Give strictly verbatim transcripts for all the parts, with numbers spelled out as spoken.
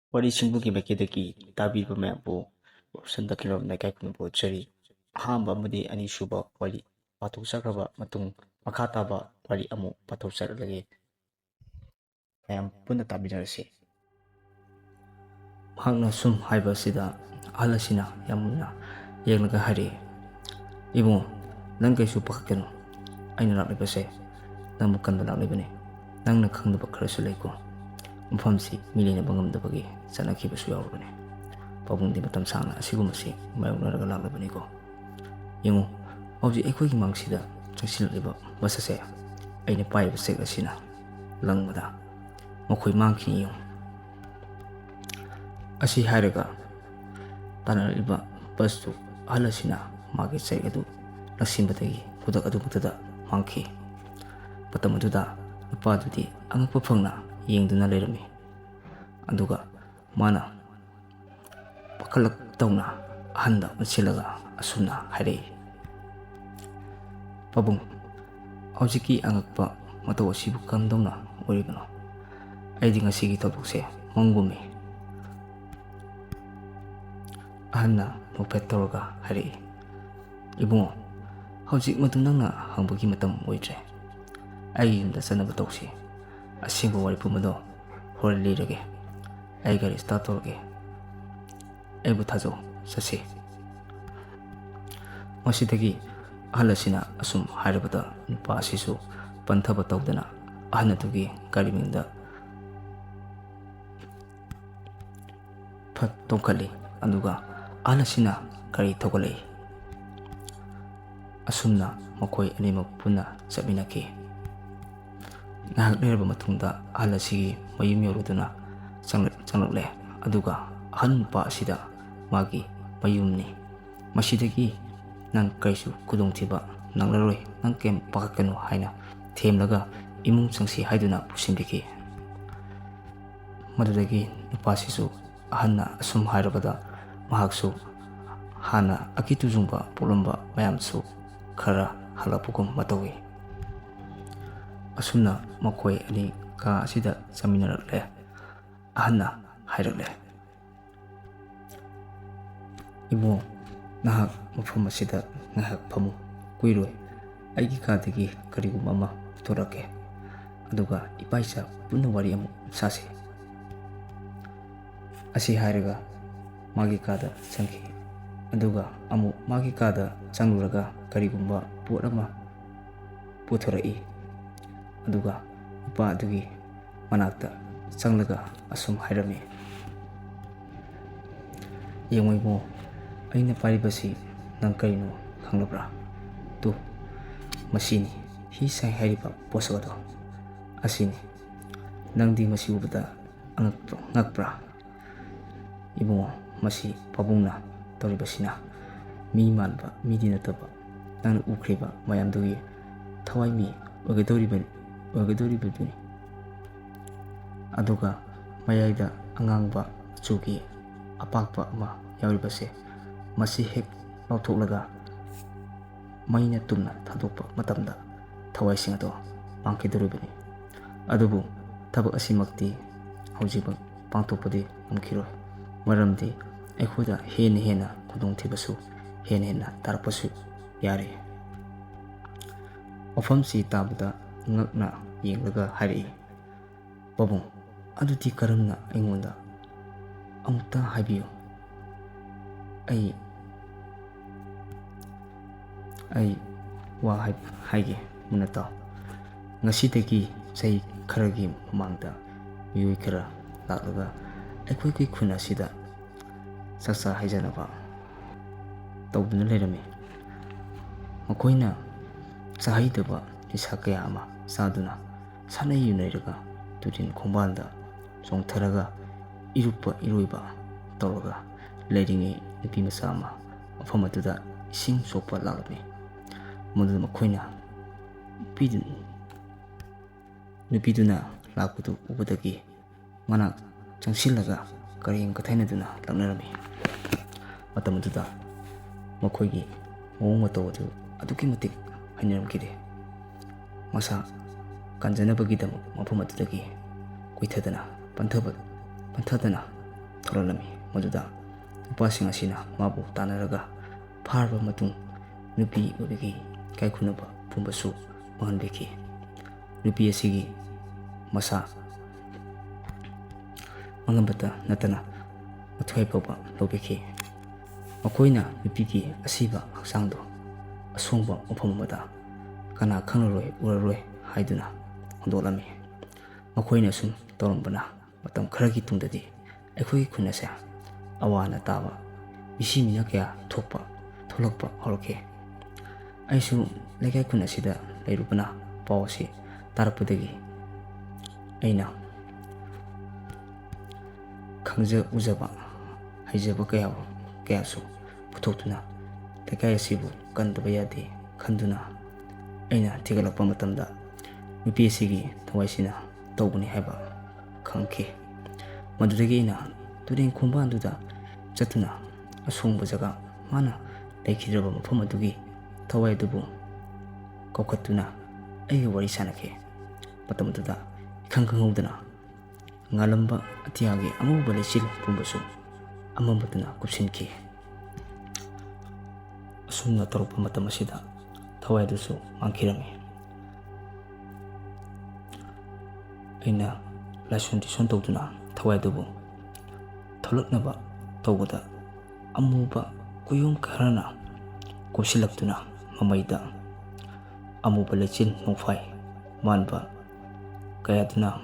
ꯋꯥꯔꯤꯁꯤꯡꯕꯨꯒꯤ ꯃꯥꯏꯀꯩꯗꯒꯤ ꯇꯥꯕꯤꯕ ꯃꯌꯥꯝꯕꯨ ꯁꯟꯗꯛꯀꯤꯔꯣꯝ ꯂꯩꯀꯥꯏ ꯈꯨꯟꯕꯨ ꯎꯠꯆꯔꯤ꯫ ꯑꯍꯥꯝꯕ ꯑꯃꯗꯤ ꯑꯅꯤꯁꯨꯕ ꯋꯥꯔꯤ ꯄꯥꯊꯣꯛꯆꯈ꯭ꯔꯕ ꯃꯇꯨꯡ, ꯃꯈꯥ ꯇꯥꯕ ꯋꯥꯔꯤ ꯑꯃꯨꯛ ꯄꯥꯊꯣꯛꯆꯔꯛꯂꯒꯦ꯫ ꯃꯌꯥꯝ ꯄꯨꯟꯅ ꯇꯥꯕꯤꯔꯁꯤ꯫ ꯃꯍꯥꯛꯅ ꯁꯨꯝ ꯍꯥꯏꯕ ꯑꯁꯤꯗ ꯑꯍꯜ ꯑꯁꯤꯅ ꯌꯥꯝꯅ ꯌꯦꯡꯂꯒ ꯍꯥꯏꯔꯛꯏ, "ꯏꯕꯨꯡꯉꯣ, ꯅꯪ ꯀꯩꯁꯨ ꯄꯥꯈꯠꯀꯅꯨ꯫ ꯑꯩꯅ ꯂꯥꯛꯂꯤꯕꯁꯦ ꯅꯪꯕꯨ ꯀꯟꯕ ꯂꯥꯛꯂꯤꯕꯅꯤ꯫ ꯅꯪꯅ ꯈꯪꯗꯕ ꯈꯔꯁꯨ ꯂꯩꯀꯣ꯫ ꯃꯐꯝꯁꯤ ꯃꯤ ꯂꯩꯅꯕ ꯉꯝꯗꯕꯒꯤ ꯆꯠꯅꯈꯤꯕꯁꯨ ꯌꯥꯎꯔꯕꯅꯤ꯫ ꯄꯥꯕꯨꯡꯗꯤ ꯃꯇꯝ ꯁꯥꯡꯅ ꯑꯁꯤꯒꯨꯝꯕꯁꯤ ꯃꯥꯌꯣꯛꯅꯔꯒ ꯂꯥꯛꯂꯕꯅꯤꯀꯣ꯫ ꯌꯦꯡꯉꯨ, ꯍꯧꯖꯤꯛ ꯑꯩꯈꯣꯏꯒꯤ ꯃꯥꯡꯁꯤꯗ ꯆꯪꯁꯤꯜꯂꯛꯂꯤꯕ ꯕꯁ ꯑꯁꯦ ꯑꯩꯅ ꯄꯥꯏꯕ ꯆꯦꯛ ꯑꯁꯤꯅ ꯂꯪꯕꯗ ꯃꯈꯣꯏ ꯃꯥꯡꯈꯤꯅꯤ ꯌꯦꯡꯉꯨ꯫" ꯑꯁꯤ ꯍꯥꯏꯔꯒ ꯇꯥꯟꯅꯔꯛꯂꯤꯕ ꯕꯁꯇꯨ ꯑꯍꯜ ꯑꯁꯤꯅ ꯃꯥꯒꯤ ꯆꯩ ꯑꯗꯨ ꯂꯪꯁꯤꯟꯕꯗꯒꯤ ꯈꯨꯗꯛ ꯑꯗꯨꯃꯛꯇꯗ ꯃꯥꯡꯈꯤ꯫ ꯃꯇꯝ ꯑꯗꯨꯗ ꯅꯨꯄꯥꯗꯨꯗꯤ ꯑꯉꯛꯄ ꯐꯪꯅ ꯌꯦꯡꯗꯨꯅ ꯂꯩꯔꯝꯃꯤ꯫ ꯑꯗꯨꯒ ꯃꯥꯅ ꯄꯥꯈꯠꯂꯛꯇꯧꯅ ꯑꯍꯟꯗ ꯑꯣꯟꯁꯤꯜꯂꯒ ꯑꯁꯨꯝꯅ ꯍꯥꯏꯔꯛꯏ, "ꯄꯥꯕꯨꯡ, ꯍꯧꯖꯤꯛꯀꯤ ꯑꯉꯛꯄ ꯃꯇꯧ ꯑꯁꯤꯕꯨ ꯀꯔꯝꯗꯧꯅ ꯑꯣꯏꯔꯤꯕꯅꯣ? ꯑꯩꯗꯤ ꯉꯁꯤꯒꯤ ꯊꯧꯗꯣꯛꯁꯦ ꯃꯪꯒꯨꯝꯃꯤ꯫" ꯑꯍꯟꯅ ꯅꯣꯛꯐꯦꯠ ꯇꯧꯔꯒ ꯍꯥꯏꯔꯛꯏ, "ꯏꯕꯨꯡꯉꯣ, ꯍꯧꯖꯤꯛ ꯃꯗꯨ ꯅꯪꯅ ꯍꯪꯕꯒꯤ ꯃꯇꯝ ꯑꯣꯏꯗ꯭ꯔꯦ꯫ ꯑꯩꯒꯤ ꯌꯨꯝꯗ ꯆꯠꯅꯕ ꯇꯧꯁꯤ꯫ ꯑꯁꯦꯡꯕ ꯋꯥꯔꯤ ꯄꯨꯝꯕꯗꯣ ꯍꯣꯔꯦꯟ ꯂꯤꯔꯒꯦ꯫ ꯑꯩ ꯒꯥꯔꯤ ꯁ꯭ꯇꯥꯔꯠ ꯇꯧꯔꯒꯦ꯫ ꯑꯩꯕꯨ ꯊꯥꯖꯧ, ꯆꯠꯁꯤ꯫" ꯃꯁꯤꯗꯒꯤ ꯑꯍꯜ ꯑꯁꯤꯅ ꯑꯁꯨꯝ ꯍꯥꯏꯔꯕꯗ ꯅꯨꯄꯥ ꯑꯁꯤꯁꯨ ꯄꯟꯊꯕ ꯇꯧꯗꯅ ꯑꯍꯟ ꯑꯗꯨꯒꯤ ꯒꯥꯔꯤ ꯃꯅꯤꯡꯗ ꯐꯠ ꯇꯣꯡꯈꯠꯂꯤ, ꯑꯗꯨꯒ ꯑꯍꯜ ꯑꯁꯤꯅ ꯒꯥꯔꯤ ꯊꯧꯒꯠꯂꯛꯏ꯫ ꯑꯁꯨꯝꯅ ꯃꯈꯣꯏ ꯑꯅꯤꯃꯛ ꯄꯨꯟꯅ ꯆꯠꯃꯤꯟꯅꯈꯤ꯫ ꯉꯥꯏꯍꯥꯛ ꯂꯩꯔꯕ ꯃꯇꯨꯡꯗ ꯑꯍꯜ ꯑꯁꯤꯒꯤ ꯃꯌꯨꯝ ꯌꯧꯔꯗꯨꯅ ꯆꯪꯂꯛ-, ꯆꯪꯂꯛꯂꯦ, ꯑꯗꯨꯒ ꯑꯍꯜ ꯅꯨꯄꯥ ꯑꯁꯤꯗ ꯃꯥꯒꯤ ꯃꯌꯨꯝꯅꯤ, ꯃꯁꯤꯗꯒꯤ ꯅꯪ ꯀꯔꯤꯁꯨ ꯈꯨꯗꯣꯡꯊꯤꯕ ꯅꯪꯂꯔꯣꯏ, ꯅꯪ ꯀꯩꯝ ꯄꯥꯈꯠꯀꯅꯨ ꯍꯥꯏꯅ ꯊꯦꯝꯂꯒ ꯏꯃꯨꯡ ꯆꯪꯁꯤ ꯍꯥꯏꯗꯨꯅ ꯄꯨꯁꯤꯟꯕꯤꯈꯤ꯫ ꯃꯗꯨꯗꯒꯤ ꯅꯨꯄꯥꯁꯤꯁꯨ ꯑꯍꯟꯅ ꯑꯁꯨꯝ ꯍꯥꯏꯔꯕꯗ ꯃꯍꯥꯛꯁꯨ ꯍꯥꯟꯅ ꯑꯀꯤ ꯇꯨꯖꯨꯡꯕ ꯄꯣꯛꯂꯝꯕ ꯃꯌꯥꯝꯁꯨ ꯈꯔ ꯍꯜꯂꯛꯄꯒꯨꯝ ꯃꯇꯧꯏ꯫ ꯑꯁꯨꯝꯅ ꯃꯈꯣꯏ ꯑꯅꯤ ꯀꯥ ꯑꯁꯤꯗ ꯆꯪꯃꯤꯟꯅꯔꯛꯂꯦ꯫ ꯑꯍꯟꯅ ꯍꯥꯏꯔꯛꯂꯦ꯫ "ꯏꯕꯨꯡꯉꯣ, ꯅꯍꯥꯛ ꯃꯐꯝ ꯑꯁꯤꯗ ꯉꯥꯏꯍꯥꯛ ꯐꯝꯃꯨ꯫ ꯀꯨꯏꯔꯣꯏ꯫ ꯑꯩꯒꯤ ꯀꯥꯗꯒꯤ ꯀꯔꯤꯒꯨꯝꯕ ꯑꯃ ꯄꯨꯊꯣꯔꯛꯀꯦ꯫ ꯑꯗꯨꯒ ꯏꯄꯥ ꯏꯆꯥ ꯄꯨꯟꯅ ꯋꯥꯔꯤ ꯑꯃꯨꯛ ꯁꯥꯁꯤ꯫" ꯑꯁꯤ ꯍꯥꯏꯔꯒ ꯃꯥꯒꯤ ꯀꯥꯗ ꯆꯪꯈꯤ꯫ ꯑꯗꯨꯒ ꯑꯃꯨꯛ ꯃꯥꯒꯤ ꯀꯥꯗ ꯆꯪꯂꯨꯔꯒ ꯀꯔꯤꯒꯨꯝꯕ ꯄꯣꯠ ꯑꯃ ꯄꯨꯊꯣꯔꯛꯏ꯫ ꯑꯗꯨꯒ ꯅꯨꯄꯥ ꯑꯗꯨꯒꯤ ꯃꯅꯥꯛꯇ ꯆꯪꯂꯒ ꯑꯁꯨꯝ ꯍꯥꯏꯔꯝꯃꯤ, "ꯌꯦꯡꯉꯣ ꯏꯕꯨꯡꯉꯣ, ꯑꯩꯅ ꯄꯥꯏꯔꯤꯕꯁꯤ ꯅꯪ ꯀꯔꯤꯅꯣ ꯈꯪꯂꯕ꯭ꯔꯥ? ꯇꯨ, ꯃꯁꯤꯅꯤ, ꯍꯤ ꯁꯥꯏ ꯍꯥꯏꯔꯤꯕ ꯄꯣꯠꯁꯛ ꯑꯗꯣ꯫ ꯑꯁꯤꯅꯤ꯫ ꯅꯪꯗꯤ ꯃꯁꯤ ꯎꯕꯗ ꯑꯉꯛꯄ-, ꯉꯛꯄ꯭ꯔꯥ? ꯏꯕꯨꯡꯉꯣ, ꯃꯁꯤ ꯄꯥꯕꯨꯡꯅ ꯇꯧꯔꯤꯕꯁꯤꯅ ꯃꯤ ꯃꯥꯟꯕ ꯃꯤꯗꯤ ꯅꯠꯇꯕ, ꯅꯪꯅ ꯎꯈ꯭ꯔꯤꯕ ꯃꯌꯥꯝꯗꯨꯒꯤ ꯊꯋꯥꯏ ꯃꯤ ꯑꯣꯏꯒꯗꯧꯔꯤꯕꯅꯤ, ꯑꯣꯏꯒꯗꯧꯔꯤꯕꯗꯨꯅꯤ꯫ ꯑꯗꯨꯒ ꯃꯌꯥꯏꯗ ꯑꯉꯥꯡꯕ ꯃꯆꯨꯒꯤ ꯑꯄꯥꯛꯄ ꯑꯃ ꯌꯥꯎꯔꯤꯕꯁꯦ, ꯃꯁꯤ ꯍꯦꯛ ꯂꯧꯊꯣꯛꯂꯒ ꯃꯩꯅ ꯇꯨꯝꯅ ꯊꯥꯗꯣꯛꯄ ꯃꯇꯝꯗ ꯊꯋꯥꯏꯁꯤꯡ ꯑꯗꯣ ꯃꯥꯡꯈꯤꯗꯧꯔꯤꯕꯅꯤ꯫ ꯑꯗꯨꯕꯨ ꯊꯕꯛ ꯑꯁꯤꯃꯛꯇꯤ ꯍꯧꯖꯤꯛꯃꯛ ꯄꯥꯡꯊꯣꯛꯄꯗꯤ ꯉꯝꯈꯤꯔꯣꯏ, ꯃꯔꯝꯗꯤ ꯑꯩꯈꯣꯏꯗ ꯍꯦꯟꯅ ꯍꯦꯟꯅ ꯈꯨꯗꯣꯡꯊꯤꯕꯁꯨ ꯍꯦꯟꯅ ꯍꯦꯟꯅ ꯇꯥꯔꯛꯄꯁꯨ ꯌꯥꯔꯤ꯫" ꯋꯥꯐꯝꯁꯤ ꯇꯥꯕꯗ ꯉꯛꯅ ꯌꯦꯡꯂꯒ ꯍꯥꯏꯔꯛꯏ, "ꯄꯥꯕꯨꯡ, ꯑꯗꯨꯗꯤ ꯀꯔꯝꯅ ꯑꯩꯉꯣꯟꯗ? ꯑꯃꯨꯛꯇ ꯍꯥꯏꯕꯤꯌꯨ꯫ ꯑꯩ, ꯑꯩ ꯋꯥ ꯍꯥꯏ-, ꯍꯥꯏꯒꯦ, ꯃꯨꯟꯅ ꯇꯥꯎ꯫ ꯉꯁꯤꯗꯒꯤ ꯆꯍꯤ ꯈꯔꯒꯤ ꯃꯃꯥꯡꯗ ꯃꯤꯑꯣꯏ ꯈꯔ ꯂꯥꯛꯂꯒ ꯑꯩꯈꯣꯏꯒꯤ ꯈꯨꯟ ꯑꯁꯤꯗ ꯆꯥꯛꯆꯥ ꯍꯩꯖꯅꯕ ꯇꯧꯗꯨꯅ ꯂꯩꯔꯝꯃꯤ꯫ ꯃꯈꯣꯏꯅ ꯆꯥꯍꯩꯗꯕ ꯅꯤꯁꯥ ꯀꯌꯥ ꯑꯃ ꯆꯥꯗꯨꯅ ꯁꯥꯟꯅ ꯌꯨꯅꯩꯔꯒ ꯇꯨꯔꯦꯟ ꯈꯣꯡꯕꯥꯜꯗ ꯆꯣꯡꯊꯔꯒ ꯏꯔꯨꯞꯄ ꯏꯔꯣꯏꯕ ꯇꯧꯔꯒ ꯂꯩꯔꯤꯉꯩ ꯅꯨꯄꯤ ꯃꯆꯥ ꯑꯃ ꯃꯐꯝ ꯑꯗꯨꯗ ꯏꯁꯤꯡ ꯁꯣꯛꯄ ꯂꯥꯛꯂꯝꯃꯤ꯫ ꯃꯗꯨꯗ ꯃꯈꯣꯏꯅ ꯅꯨꯄꯤꯗꯨ-, ꯅꯨꯄꯤꯗꯨꯅ ꯂꯥꯛꯄꯗꯨ ꯎꯕꯗꯒꯤ ꯃꯅꯥꯛ ꯆꯪꯁꯤꯜꯂꯒ ꯀꯔꯦꯝ ꯀꯊꯩꯅꯗꯨꯅ ꯂꯛꯅꯔꯝꯃꯤ꯫ ꯃꯇꯝ ꯑꯗꯨꯗ ꯃꯈꯣꯏꯒꯤ ꯃꯑꯣꯡ ꯃꯇꯧ ꯑꯗꯨ ꯑꯗꯨꯛꯀꯤ ꯃꯇꯤꯛ ꯍꯩꯅꯔꯝꯈꯤꯗꯦ꯫ ꯃꯁꯥ ꯀꯟꯖꯅꯕꯒꯤꯗꯃꯛ ꯃꯐꯝ ꯑꯗꯨꯗꯒꯤ ꯀꯨꯏꯊꯗꯅ ꯄꯟꯊꯕ-, ꯍꯟꯊꯗꯅ ꯊꯣꯔꯛꯂꯝꯃꯤ꯫ ꯃꯗꯨꯗ ꯅꯨꯄꯥꯁꯤꯡ ꯑꯁꯤꯅ ꯃꯥꯕꯨ ꯇꯥꯟꯅꯔꯒ ꯐꯥꯔꯕ ꯃꯇꯨꯡ ꯅꯨꯄꯤ ꯑꯣꯏꯕꯒꯤ ꯏꯀꯥꯏ ꯈꯨꯝꯅꯕ ꯄꯨꯝꯕꯁꯨ ꯃꯥꯡꯍꯟꯕꯤꯈꯤ꯫ ꯅꯨꯄꯤ ꯑꯁꯤꯒꯤ ꯃꯁꯥ ꯃꯥꯡꯍꯟꯕꯇ ꯅꯠꯇꯅ ꯃꯊ꯭ꯋꯥꯏ ꯐꯥꯎꯕ ꯂꯧꯕꯤꯈꯤ꯫ ꯃꯈꯣꯏꯅ ꯅꯨꯄꯤꯒꯤ ꯑꯁꯤꯕ ꯍꯛꯆꯥꯡꯗꯨ ꯑꯁꯣꯡꯕ ꯃꯐꯝ ꯑꯃꯗ ꯀꯅꯥ ꯈꯪꯂꯔꯣꯏ ꯎꯔꯔꯣꯏ ꯍꯥꯏꯗꯨꯅ ꯍꯨꯟꯗꯣꯛꯂꯝꯃꯤ꯫ ꯃꯈꯣꯏꯅ ꯁꯨꯝ ꯇꯧꯔꯝꯕꯅ ꯃꯇꯝ ꯈꯔꯒꯤ ꯇꯨꯡꯗꯗꯤ ꯑꯩꯈꯣꯏꯒꯤ ꯈꯨꯟ ꯑꯁꯦ ꯑꯋꯥ ꯑꯅꯥ ꯇꯥꯕ, ꯃꯤꯁꯤ ꯃꯤꯅ ꯀꯌꯥ ꯊꯣꯛꯄ ꯊꯣꯛꯂꯛꯄ ꯍꯧꯔꯛꯈꯤ꯫ ꯑꯩꯁꯨ ꯂꯩꯀꯥꯏ ꯈꯨꯟ ꯑꯁꯤꯗ ꯂꯩꯔꯨꯕꯅ ꯄꯥꯎ ꯑꯁꯤ ꯇꯥꯔꯛꯄꯗꯒꯤ ꯑꯩꯅ ꯈꯪꯖ ꯎꯖꯕ, ꯍꯩꯖꯕ ꯀꯌꯥ ꯀꯌꯥꯁꯨ ꯄꯨꯊꯣꯛꯇꯨꯅ ꯂꯩꯀꯥꯏ ꯑꯁꯤꯕꯨ ꯀꯟꯗꯕ ꯌꯥꯗꯦ ꯈꯟꯗꯨꯅ ꯑꯩꯅ ꯊꯤꯒꯠꯂꯛꯄ ꯃꯇꯝꯗ ꯅꯨꯄꯤ ꯑꯁꯤꯒꯤ ꯊꯋꯥꯏꯁꯤꯅ ꯇꯧꯕꯅꯤ ꯍꯥꯏꯕ ꯈꯪꯈꯤ꯫ ꯃꯗꯨꯗꯒꯤ ꯑꯩꯅ ꯇꯨꯔꯦꯟ ꯈꯣꯡꯕꯥꯟꯗꯨꯗ ꯆꯠꯇꯨꯅ ꯑꯁꯣꯡꯕ ꯖꯒꯥ, ꯃꯥꯅ ꯂꯩꯈꯤꯗ꯭ꯔꯕ ꯃꯐꯝ ꯑꯗꯨꯒꯤ ꯊꯋꯥꯏ ꯑꯗꯨꯕꯨ ꯀꯧꯈꯠꯇꯨꯅ ꯑꯩꯒ ꯋꯥꯔꯤ ꯁꯥꯅꯈꯤ꯫ ꯃꯇꯝ ꯑꯗꯨꯗ ꯏꯈꯪ ꯈꯪꯍꯧꯗꯅ ꯉꯥꯜꯂꯝꯕ ꯑꯇꯤꯌꯥꯒꯤ ꯑꯉꯧꯕ ꯂꯩꯆꯤꯜ ꯄꯨꯝꯕꯁꯨ ꯑꯃꯝꯕꯗꯨꯅ ꯀꯨꯞꯁꯤꯟꯈꯤ꯫ ꯑꯁꯨꯝꯅ ꯇꯧꯔꯛꯄ ꯃꯇꯝ ꯑꯁꯤꯗ ꯊꯋꯥꯏ ꯑꯗꯨꯁꯨ ꯃꯥꯡꯈꯤꯔꯝꯃꯤ꯫ ꯑꯩꯅ ꯂꯥꯏꯁꯣꯟ ꯇꯤꯁꯣꯟ ꯇꯧꯗꯨꯅ ꯊꯋꯥꯏ ꯑꯗꯨꯕꯨ ꯊꯣꯛꯂꯛꯅꯕ ꯇꯧꯕꯗ ꯑꯃꯨꯕ ꯀꯨꯌꯣꯝ ꯈꯔꯅ ꯀꯨꯞꯁꯤꯜꯂꯛꯇꯨꯅ ꯃꯃꯩꯗ ꯑꯃꯨꯕ ꯂꯩꯆꯤꯜ ꯅꯣꯡꯐꯥꯏ ꯃꯥꯟꯕ ꯀꯌꯥꯗꯨꯅ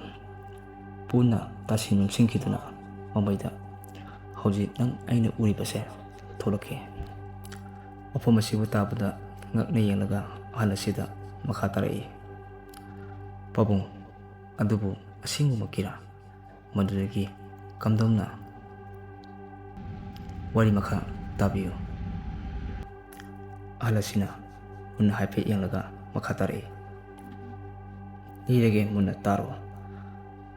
ꯄꯨꯟꯅ ꯇꯥꯁꯤꯟ ꯅꯨꯡꯁꯤꯟꯈꯤꯗꯨꯅ ꯃꯃꯩꯗ ꯍꯧꯖꯤꯛ ꯅꯪ ꯑꯩꯅ ꯎꯔꯤꯕꯁꯦ ꯊꯣꯛꯂꯛꯈꯤ꯫ ꯋꯥꯐꯝ ꯑꯁꯤꯕꯨ ꯇꯥꯕꯗ ꯉꯛꯅ ꯌꯦꯡꯂꯒ ꯑꯍꯜ ꯑꯁꯤꯗ ꯃꯈꯥ ꯇꯥꯔꯛꯏ, "ꯄꯥꯕꯨꯡ, ꯑꯗꯨꯕꯨ ꯑꯁꯦꯡꯕꯃꯛꯀꯤꯔꯥ? ꯃꯗꯨꯗꯒꯤ ꯀꯝꯗꯧꯅ? ꯋꯥꯔꯤ ꯃꯈꯥ ꯇꯥꯕꯤꯌꯨ꯫" ꯑꯍꯜ ꯑꯁꯤꯅ ꯃꯨꯟꯅ ꯍꯥꯏꯐꯦꯠ ꯌꯦꯡꯂꯒ ꯃꯈꯥ ꯇꯥꯔꯛꯏ, "ꯂꯤꯔꯒꯦ, ꯃꯨꯟꯅ ꯇꯥꯔꯣ꯫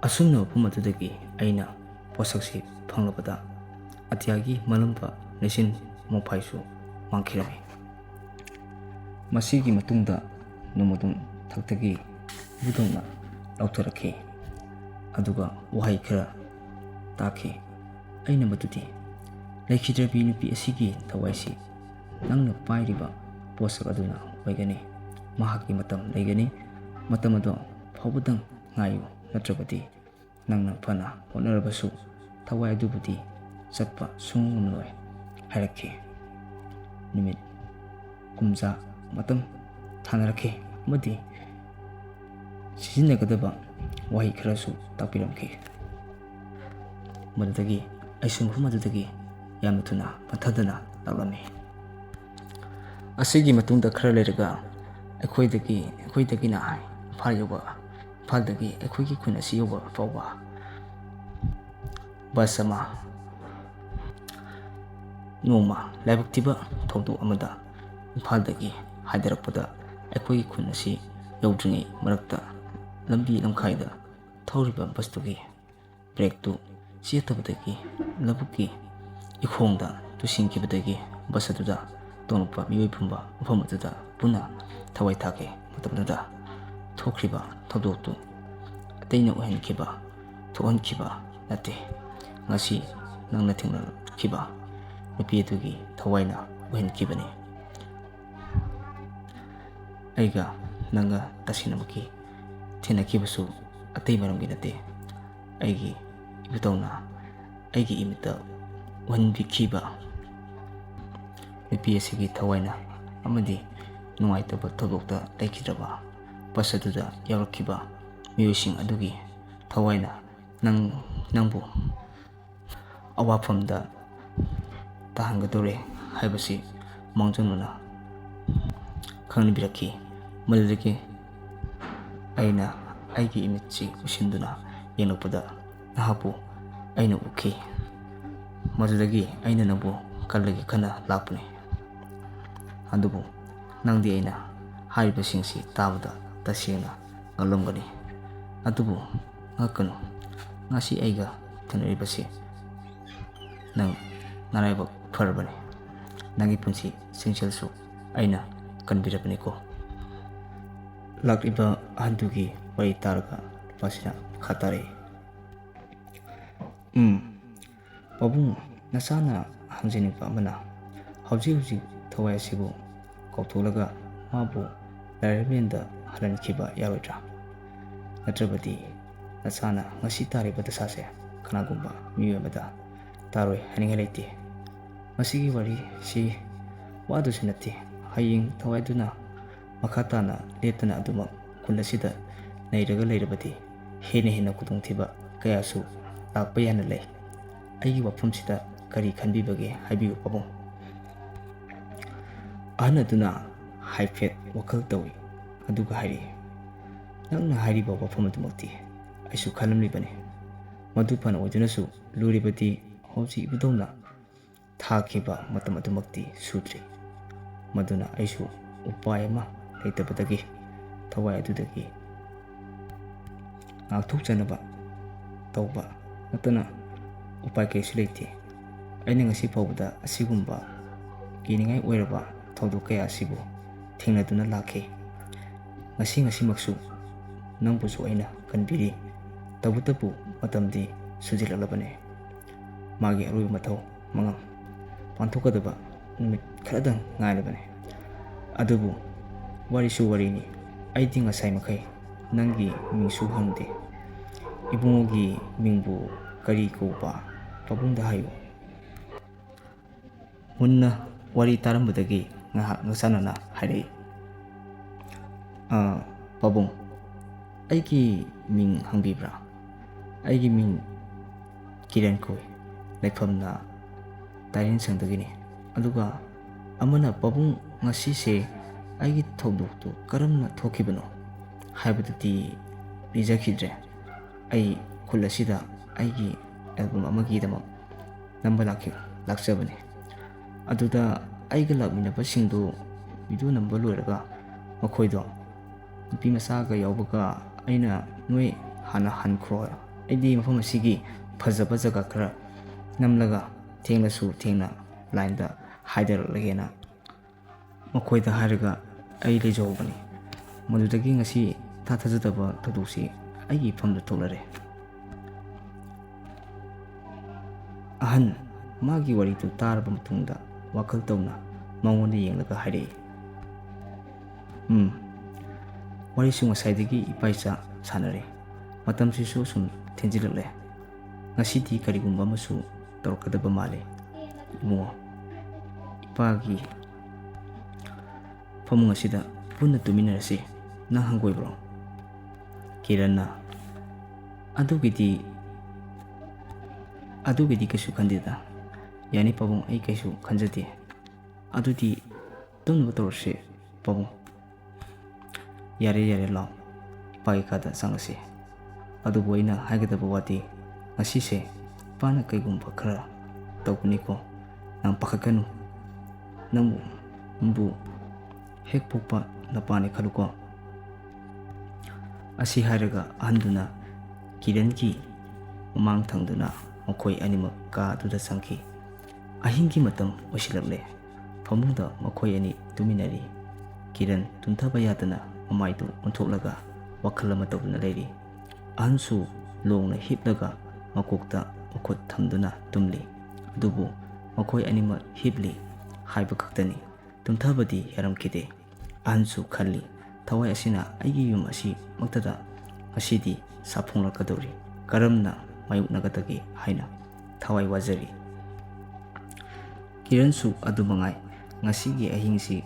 ꯑꯁꯨꯝꯅ ꯃꯐꯝ ꯑꯗꯨꯗꯒꯤ ꯑꯩꯅ ꯄꯣꯠꯁꯛꯁꯤ ꯐꯪꯂꯕꯗ ꯑꯇꯤꯌꯥꯒꯤ ꯃꯥꯂꯪꯕ ꯂꯩꯆꯤꯜ ꯃꯣꯡꯐꯥꯏꯁꯨ ꯃꯥꯡꯈꯤꯔꯝꯃꯤ꯫ ꯃꯁꯤꯒꯤ ꯃꯇꯨꯡꯗ ꯅꯣꯡꯃꯗꯣꯟ ꯊꯛꯇꯒꯤ ꯏꯕꯨꯗꯧꯅ ꯂꯥꯎꯊꯔꯛꯈꯤ꯫ ꯑꯗꯨꯒ ꯋꯥꯍꯩ ꯈꯔ ꯇꯥꯈꯤ꯫ ꯑꯩꯅ ꯃꯗꯨꯗꯤ ꯂꯩꯈꯤꯗ꯭ꯔꯕꯤ ꯅꯨꯄꯤ ꯑꯁꯤꯒꯤ ꯊꯋꯥꯏꯁꯤ ꯅꯪꯅ ꯄꯥꯏꯔꯤꯕ ꯄꯣꯠꯁꯛ ꯑꯗꯨꯅ ꯑꯣꯏꯒꯅꯤ꯫ ꯃꯍꯥꯛꯀꯤ ꯃꯇꯝ ꯂꯩꯒꯅꯤ꯫ ꯃꯇꯝ ꯑꯗꯨ ꯐꯥꯎꯕꯗꯪ ꯉꯥꯏꯌꯨ, ꯅꯠꯇ꯭ꯔꯕꯗꯤ ꯅꯪꯅ ꯐꯅ ꯍꯣꯠꯅꯔꯕꯁꯨ ꯊꯋꯥꯏ ꯑꯗꯨꯕꯨꯗꯤ ꯆꯠꯄ ꯁꯨꯡꯉꯝ ꯉꯝꯂꯣꯏ ꯍꯥꯏꯔꯛꯈꯤ꯫ ꯅꯨꯃꯤꯠ ꯀꯨꯝꯖꯥ ꯃꯇꯝ ꯊꯥꯅꯔꯛꯈꯤ ꯑꯃꯗꯤ ꯁꯤꯖꯤꯟꯅꯒꯗꯕ ꯋꯥꯍꯩ ꯈꯔꯁꯨ ꯇꯥꯛꯄꯤꯔꯝꯈꯤ꯫ ꯃꯗꯨꯗꯒꯤ ꯑꯩꯁꯨ ꯃꯐꯝ ꯑꯗꯨꯗꯒꯤ ꯌꯥꯝꯅ ꯊꯨꯅ ꯄꯟꯊꯗꯅ ꯂꯥꯛꯂꯝꯃꯤ꯫ ꯑꯁꯤꯒꯤ ꯃꯇꯨꯡꯗ ꯈꯔ ꯂꯩꯔꯒ ꯑꯩꯈꯣꯏꯗꯒꯤ ꯑꯩꯈꯣꯏꯗꯒꯤꯅ ꯏꯝꯐꯥꯜ ꯌꯧꯕ, ꯏꯝꯐꯥꯜꯗꯒꯤ ꯑꯩꯈꯣꯏꯒꯤ ꯈꯨꯟ ꯑꯁꯤ ꯌꯧꯕ ꯐꯥꯎꯕ ꯕꯁ ꯑꯃ ꯅꯣꯡꯃ ꯂꯥꯏꯕꯛ ꯊꯤꯕ ꯊꯧꯗꯣꯛ ꯑꯃꯗ ꯏꯝꯐꯥꯜꯗꯒꯤ ꯍꯥꯏꯊꯔꯛꯄꯗ ꯑꯩꯈꯣꯏꯒꯤ ꯈꯨꯟ ꯑꯁꯤ ꯌꯧꯗ꯭ꯔꯤꯉꯩ ꯃꯔꯛꯇ ꯂꯝꯕꯤ ꯂꯝꯈꯥꯏꯗ ꯊꯧꯔꯤꯕ ꯕꯁꯇꯨꯒꯤ ꯕ꯭ꯔꯦꯛꯇꯨ ꯆꯦꯠꯇꯕꯗꯒꯤ ꯂꯧꯕꯨꯛꯀꯤ ꯏꯈꯣꯡꯗ ꯇꯨꯁꯤꯟꯈꯤꯕꯗꯒꯤ ꯕꯁ ꯑꯗꯨꯗ ꯇꯣꯡꯂꯛꯄ ꯃꯤꯑꯣꯏ ꯄꯨꯝꯕ ꯃꯐꯝ ꯑꯗꯨꯗ ꯄꯨꯟꯅ ꯊꯋꯥꯏ ꯊꯥꯈꯤ꯫ ꯃꯇꯝ ꯑꯗꯨꯗ ꯊꯣꯛꯈ꯭ꯔꯤꯕ ꯊꯧꯗꯣꯛꯇꯨ ꯑꯇꯩꯅ ꯑꯣꯏꯍꯟꯈꯤꯕ, ꯊꯣꯛꯍꯟꯈꯤꯕ ꯅꯠꯇꯦ꯫ ꯉꯁꯤ ꯅꯪꯅ ꯊꯦꯡꯅꯈꯤꯕ ꯅꯨꯄꯤ ꯑꯗꯨꯒꯤ ꯊꯋꯥꯏꯅ ꯑꯣꯏꯍꯟꯈꯤꯕꯅꯤ꯫ ꯑꯩꯒ ꯅꯪꯒ ꯇꯁꯦꯡꯅꯃꯛꯀꯤ ꯊꯦꯡꯅꯈꯤꯕꯁꯨ ꯑꯇꯩ ꯃꯔꯝꯒꯤ ꯅꯠꯇꯦ꯫ ꯑꯩꯒꯤ ꯏꯕꯨꯙꯧꯅ ꯑꯩꯒꯤ ꯏꯃꯤꯠꯇ ꯎꯍꯟꯕꯤꯈꯤꯕ ꯅꯨꯄꯤ ꯑꯁꯤꯒꯤ ꯊꯋꯥꯏꯅ ꯑꯃꯗꯤ ꯅꯨꯡꯉꯥꯏꯇꯕ ꯊꯧꯗꯣꯛꯇ ꯂꯩꯈꯤꯗ꯭ꯔꯕ ꯕꯁ ꯑꯗꯨꯗ ꯌꯥꯎꯔꯛꯈꯤꯕ ꯃꯤꯑꯣꯏꯁꯤꯡ ꯑꯗꯨꯒꯤ ꯊꯋꯥꯏꯅ ꯅꯪ, ꯅꯪꯕꯨ ꯑꯋꯥꯐꯝꯗ ꯇꯥꯍꯟꯒꯗꯧꯔꯦ ꯍꯥꯏꯕꯁꯤ ꯃꯥꯡꯖꯧꯅꯅ ꯈꯪꯍꯟꯕꯤꯔꯛꯈꯤ꯫ ꯃꯗꯨꯗꯒꯤ ꯑꯩꯅ ꯑꯩꯒꯤ ꯏꯃꯤꯠꯁꯤ ꯎꯏꯁꯤꯟꯗꯨꯅ ꯌꯦꯡꯂꯛꯄꯗ ꯅꯍꯥꯛꯄꯨ ꯑꯩꯅ ꯎꯈꯤ꯫ ꯃꯗꯨꯗꯒꯤ ꯑꯩꯅ ꯅꯪꯕꯨ ꯀꯜꯂꯒꯦ ꯈꯟꯅ ꯂꯥꯛꯄꯅꯤ꯫ ꯑꯗꯨꯕꯨ ꯅꯪꯗꯤ ꯑꯩꯅ ꯍꯥꯏꯔꯤꯕꯁꯤꯡꯁꯤ ꯇꯥꯕꯗ ꯇꯁꯦꯡꯅ ꯉꯛꯂꯝꯒꯅꯤ꯫ ꯑꯗꯨꯕꯨ ꯉꯛꯀꯅꯨ, ꯉꯁꯤ ꯑꯩꯒ ꯊꯦꯡꯅꯔꯤꯕꯁꯤ ꯅꯪ ꯅꯔꯥꯏꯕꯛ ꯐꯔꯕꯅꯤ꯫ ꯅꯪꯒꯤ ꯄꯨꯟꯁꯤ ꯁꯤꯡꯁꯦꯜꯁꯨ ꯑꯩꯅ ꯀꯟꯕꯤꯔꯕꯅꯤꯀꯣ꯫ ꯂꯥꯛꯂꯤꯕ ꯑꯍꯟꯗꯨꯒꯤ ꯋꯥꯔꯤ ꯇꯥꯔꯒ ꯅꯨꯄꯥꯁꯤꯅ ꯃꯈꯥ ꯇꯥꯔꯛꯏ꯫ ꯎꯝ, ꯄꯥꯕꯨꯡ, ꯅꯆꯥꯅ ꯍꯪꯖꯅꯤꯡꯕ ꯑꯃꯅ, ꯍꯧꯖꯤꯛ ꯍꯧꯖꯤꯛ ꯊꯋꯥꯏ ꯑꯁꯤꯕꯨ ꯀꯧꯊꯣꯛꯂꯒ ꯃꯥꯕꯨ ꯂꯥꯏꯔꯦꯝꯂꯦꯟꯗ ꯍꯜꯍꯟꯈꯤꯕ ꯌꯥꯔꯣꯏꯗ꯭ꯔꯥ? ꯅꯠꯇ꯭ꯔꯕꯗꯤ ꯅꯆꯥꯅ ꯉꯁꯤ ꯇꯥꯔꯤꯕ ꯗꯁꯥꯁꯦ ꯀꯅꯥꯒꯨꯝꯕ ꯃꯤꯑꯣꯏ ꯑꯃꯗ ꯇꯥꯔꯣꯏ ꯍꯥꯏꯅꯤꯡꯉꯥꯏ ꯂꯩꯇꯦ꯫ ꯃꯁꯤꯒꯤ ꯋꯥꯔꯤꯁꯤ ꯋꯥꯗꯨꯁꯨ ꯅꯠꯇꯦ꯫ ꯍꯌꯦꯡ ꯊꯋꯥꯏꯗꯨꯅ ꯃꯈꯥ ꯇꯥꯅ ꯂꯦꯞꯇꯅ ꯑꯗꯨꯃꯛ ꯈꯨꯜ ꯑꯁꯤꯗ ꯂꯩꯔꯒ ꯂꯩꯔꯕꯗꯤ ꯍꯦꯟꯅ ꯍꯦꯟꯅ ꯈꯨꯗꯣꯡꯊꯤꯕ ꯀꯌꯥꯁꯨ ꯂꯥꯛꯄ ꯌꯥꯅ ꯂꯩ꯫ ꯑꯩꯒꯤ ꯋꯥꯐꯝꯁꯤꯗ ꯀꯔꯤ ꯈꯟꯕꯤꯕꯒꯦ ꯍꯥꯏꯕꯤꯌꯨ ꯄꯥꯕꯨꯡ꯫ ꯑꯍꯟ ꯑꯗꯨꯅ ꯍꯥꯏꯐꯦꯠ ꯋꯥꯈꯜ ꯇꯧꯏ, ꯑꯗꯨꯒ ꯍꯥꯏꯔꯛꯏ, "ꯅꯪꯅ ꯍꯥꯏꯔꯤꯕ ꯋꯥꯐꯝ ꯑꯗꯨꯃꯛꯇꯤ ꯑꯩꯁꯨ ꯈꯜꯂꯝꯂꯤꯕꯅꯤ꯫ ꯃꯗꯨ ꯐꯅ ꯑꯣꯏꯗꯨꯅꯁꯨ ꯂꯨꯔꯤꯕꯗꯤ ꯍꯧꯖꯤꯛ ꯏꯕꯨꯙꯧꯅ ꯊꯥꯈꯤꯕ ꯃꯇꯝ ꯑꯗꯨꯃꯛꯇꯤ ꯁꯨꯗ꯭ꯔꯤ꯫ ꯃꯗꯨꯅ ꯑꯩꯁꯨ ꯎꯄꯥꯏ ꯑꯃ ꯂꯩꯇꯕꯗꯒꯤ ꯊꯋꯥꯏ ꯑꯗꯨꯗꯒꯤ ꯉꯥꯛꯊꯣꯛꯆꯅꯕ ꯇꯧꯕ ꯅꯠꯇꯅ ꯎꯄꯥꯏ ꯀꯔꯤꯁꯨ ꯂꯩꯇꯦ꯫ ꯑꯩꯅ ꯉꯁꯤ ꯐꯥꯎꯕꯗ ꯑꯁꯤꯒꯨꯝꯕ ꯀꯤꯅꯤꯡꯉꯥꯏ ꯑꯣꯏꯔꯕ ꯊꯧꯗꯣꯛ ꯀꯌꯥ ꯑꯁꯤꯕꯨ ꯊꯦꯡꯅꯗꯨꯅ ꯂꯥꯛꯈꯤ꯫ ꯉꯁꯤ ꯉꯁꯤꯃꯛꯁꯨ ꯅꯪꯕꯨꯁꯨ ꯑꯩꯅ ꯀꯟꯕꯤꯔꯤ꯫ ꯇꯧꯕꯇꯕꯨ ꯃꯇꯝꯗꯤ ꯁꯨꯖꯤꯜꯂꯛꯂꯕꯅꯤ꯫ ꯃꯥꯒꯤ ꯑꯔꯣꯏꯕ ꯃꯊꯧ ꯃꯉꯝ ꯄꯥꯡꯊꯣꯛꯀꯗꯕ ꯅꯨꯃꯤꯠ ꯈꯔꯗꯪ ꯉꯥꯏꯔꯕꯅꯤ꯫ ꯑꯗꯨꯕꯨ ꯋꯥꯔꯤꯁꯨ ꯋꯥꯔꯤꯅꯤ꯫ ꯑꯩꯗꯤ ꯉꯁꯥꯏ ꯃꯈꯩ ꯅꯪꯒꯤ ꯃꯤꯡꯁꯨ ꯍꯪꯗꯦ꯫ ꯏꯕꯨꯡꯉꯣꯒꯤ ꯃꯤꯡꯕꯨ ꯀꯔꯤ ꯀꯧꯕ? ꯄꯥꯕꯨꯡꯗ ꯍꯥꯏꯌꯨ꯫" ꯃꯨꯟꯅ ꯋꯥꯔꯤ ꯇꯥꯔꯝꯕꯗꯒꯤ ꯉꯥꯏꯍꯥꯛ ꯅꯣꯛꯁꯥꯟꯅꯅ ꯍꯥꯏꯔꯛꯏ, "ꯑ, ꯄꯥꯕꯨꯡ, ꯑꯩꯒꯤ ꯃꯤꯡ ꯍꯪꯕꯤꯕ꯭ꯔꯥ? ꯑꯩꯒꯤ ꯃꯤꯡ ꯀꯤꯔꯟ ꯀꯧꯏ꯫ ꯂꯩꯐꯝꯅ ꯇꯥꯏꯔꯦꯟꯁꯪꯗꯒꯤꯅꯤ꯫ ꯑꯗꯨꯒ ꯑꯃꯅ, ꯄꯥꯕꯨꯡ, ꯉꯁꯤꯁꯦ ꯑꯩꯒꯤ ꯊꯧꯗꯣꯛꯇꯨ ꯀꯔꯝꯅ ꯊꯣꯛꯈꯤꯕꯅꯣ ꯍꯥꯏꯕꯗꯨꯗꯤ ꯂꯤꯖꯈꯤꯗ꯭ꯔꯦ꯫ ꯑꯩ ꯈꯨꯜ ꯑꯁꯤꯗ ꯑꯩꯒꯤ ꯑꯦꯜꯕꯝ ꯑꯃꯒꯤꯗꯃꯛ ꯅꯝꯕ ꯂꯥꯛꯈꯤ-, ꯂꯥꯛꯆꯕꯅꯤ꯫ ꯑꯗꯨꯗ ꯑꯩꯒ ꯂꯥꯛꯃꯤꯟꯅꯕꯁꯤꯡꯗꯨ ꯚꯤꯗꯤꯑꯣ ꯅꯝꯕ ꯂꯣꯏꯔꯒ ꯃꯈꯣꯏꯗꯣ ꯅꯨꯄꯤ ꯃꯆꯥꯒ ꯌꯥꯎꯕꯒ ꯑꯩꯅ, 'ꯅꯣꯏ ꯍꯥꯟꯅ ꯍꯟꯈ꯭ꯔꯣ, ꯑꯩꯗꯤ ꯃꯐꯝ ꯑꯁꯤꯒꯤ ꯐꯖꯕ ꯖꯒꯥ ꯈꯔ ꯅꯝꯂꯒ ꯊꯦꯡꯂꯁꯨ ꯊꯦꯡꯅ ꯂꯥꯏꯟꯗ ꯍꯥꯏꯗꯔꯛꯂꯒꯦꯅ' ꯃꯈꯣꯏꯗ ꯍꯥꯏꯔꯒ ꯑꯩ ꯂꯩꯖꯍꯧꯕꯅꯤ꯫ ꯃꯗꯨꯗꯒꯤ ꯉꯁꯤ ꯏꯊꯥ ꯊꯥꯖꯗꯕ ꯊꯧꯗꯣꯛꯁꯤ ꯑꯩꯒꯤ ꯏꯐꯝꯗ ꯊꯣꯛꯅꯔꯦ꯫ ꯑꯍꯟ ꯃꯥꯒꯤ ꯋꯥꯔꯤꯗꯨ ꯇꯥꯔꯕ ꯃꯇꯨꯡꯗ ꯋꯥꯈꯜ ꯇꯧꯅ ꯃꯉꯣꯟꯗ ꯌꯦꯡꯂꯒ ꯍꯥꯏꯔꯛꯏ, "ꯎꯝ, ꯋꯥꯔꯤꯁꯨ ꯉꯁꯥꯏꯗꯒꯤ ꯏꯄꯥ ꯏꯆꯥ ꯁꯥꯟꯅꯔꯦ꯫ ꯃꯇꯝꯁꯤꯁꯨ ꯁꯨꯝ ꯊꯦꯡꯖꯤꯜꯂꯛꯂꯦ꯫ ꯉꯁꯤꯗꯤ ꯀꯔꯤꯒꯨꯝꯕ ꯑꯃꯁꯨ ꯇꯧꯔꯛꯀꯗꯕ ꯃꯥꯜꯂꯦ꯫ ꯏꯕꯨꯡꯉꯣ, ꯏꯄꯥꯒꯤ ꯐꯃꯨꯡ ꯑꯁꯤꯗ ꯄꯨꯟꯅ ꯇꯨꯃꯤꯟꯅꯔꯁꯤ꯫ ꯅꯪ ꯍꯪꯒꯣꯏꯕ꯭ꯔꯣ?" ꯀꯤꯔꯟꯅ, "ꯑꯗꯨꯒꯤꯗꯤ, ꯑꯗꯨꯒꯤꯗꯤ ꯀꯩꯁꯨ ꯈꯟꯗꯦꯗ꯫ ꯌꯥꯅꯤ ꯄꯥꯕꯨꯡ, ꯑꯩ ꯀꯩꯁꯨ ꯈꯟꯖꯗꯦ꯫ ꯑꯗꯨꯗꯤ ꯇꯨꯝꯅꯕ ꯇꯧꯔꯁꯤ ꯄꯥꯕꯨꯡ꯫" "ꯌꯥꯔꯦ, ꯌꯥꯔꯦ, ꯂꯥꯎ, ꯏꯄꯥꯒꯤ ꯀꯥꯗ ꯆꯪꯉꯁꯤ꯫ ꯑꯗꯨꯕꯨ ꯑꯩꯅ ꯍꯥꯏꯒꯗꯕ ꯋꯥꯗꯤ, ꯉꯁꯤꯁꯦ ꯏꯄꯥꯅ ꯀꯩꯒꯨꯝꯕ ꯈꯔ ꯇꯧꯒꯅꯤꯀꯣ꯫ ꯅꯪ ꯄꯥꯈꯠꯀꯅꯨ꯫ ꯅꯪꯕꯨ ꯍꯦꯛ ꯄꯣꯛꯄ ꯅꯄꯥꯅꯤ ꯈꯜꯂꯨꯀꯣ꯫" ꯑꯁꯤ ꯍꯥꯏꯔꯒ ꯑꯍꯟꯗꯨꯅ ꯀꯤꯔꯟꯒꯤ ꯃꯃꯥꯡ ꯊꯪꯗꯨꯅ ꯃꯈꯣꯏ ꯑꯅꯤꯃꯛ ꯀꯥ ꯑꯗꯨꯗ ꯆꯪꯈꯤ꯫ ꯑꯍꯤꯡꯒꯤ ꯃꯇꯝ ꯑꯣꯏꯁꯤꯜꯂꯛꯂꯦ꯫ ꯐꯃꯨꯡꯗ ꯃꯈꯣꯏ ꯑꯅꯤ ꯇꯨꯃꯤꯟꯅꯔꯤ꯫ ꯀꯤꯔꯟ ꯇꯨꯝꯊꯕ ꯌꯥꯗꯅ ꯃꯃꯥꯏꯗꯨ ꯑꯣꯟꯊꯣꯛꯂꯒ ꯋꯥꯈꯜ ꯑꯃ ꯇꯧꯗꯨꯅ ꯂꯩꯔꯤ꯫ ꯑꯍꯟꯁꯨ ꯂꯣꯡꯅ ꯍꯤꯞꯂꯒ ꯃꯀꯣꯛꯇ ꯃꯈꯨꯠ ꯊꯝꯗꯨꯅ ꯇꯨꯝꯂꯤ꯫ ꯑꯗꯨꯕꯨ ꯃꯈꯣꯏ ꯑꯅꯤꯃꯛ ꯍꯤꯞꯂꯤ ꯍꯥꯏꯕ ꯈꯛꯇꯅꯤ꯫ ꯇꯨꯝꯊꯕꯗꯤ ꯌꯥꯔꯝꯈꯤꯗꯦ꯫ ꯑꯍꯟꯁꯨ ꯈꯜꯂꯤ, "ꯊꯋꯥꯏ ꯑꯁꯤꯅ ꯑꯩꯒꯤ ꯌꯨꯝ ꯑꯁꯤꯃꯛꯇꯗ ꯉꯁꯤꯗꯤ ꯁꯥꯐꯣꯡꯂꯛꯀꯗꯧꯔꯤ꯫ ꯀꯔꯝꯅ ꯃꯥꯌꯣꯛꯅꯒꯗꯒꯦ ꯍꯥꯏꯅ ꯊꯋꯥꯏ ꯋꯥꯖꯔꯤ꯫" ꯀꯤꯔꯟꯁꯨ ꯑꯗꯨ ꯃꯉꯥꯏ꯫ ꯉꯁꯤꯒꯤ ꯑꯍꯤꯡꯁꯤ,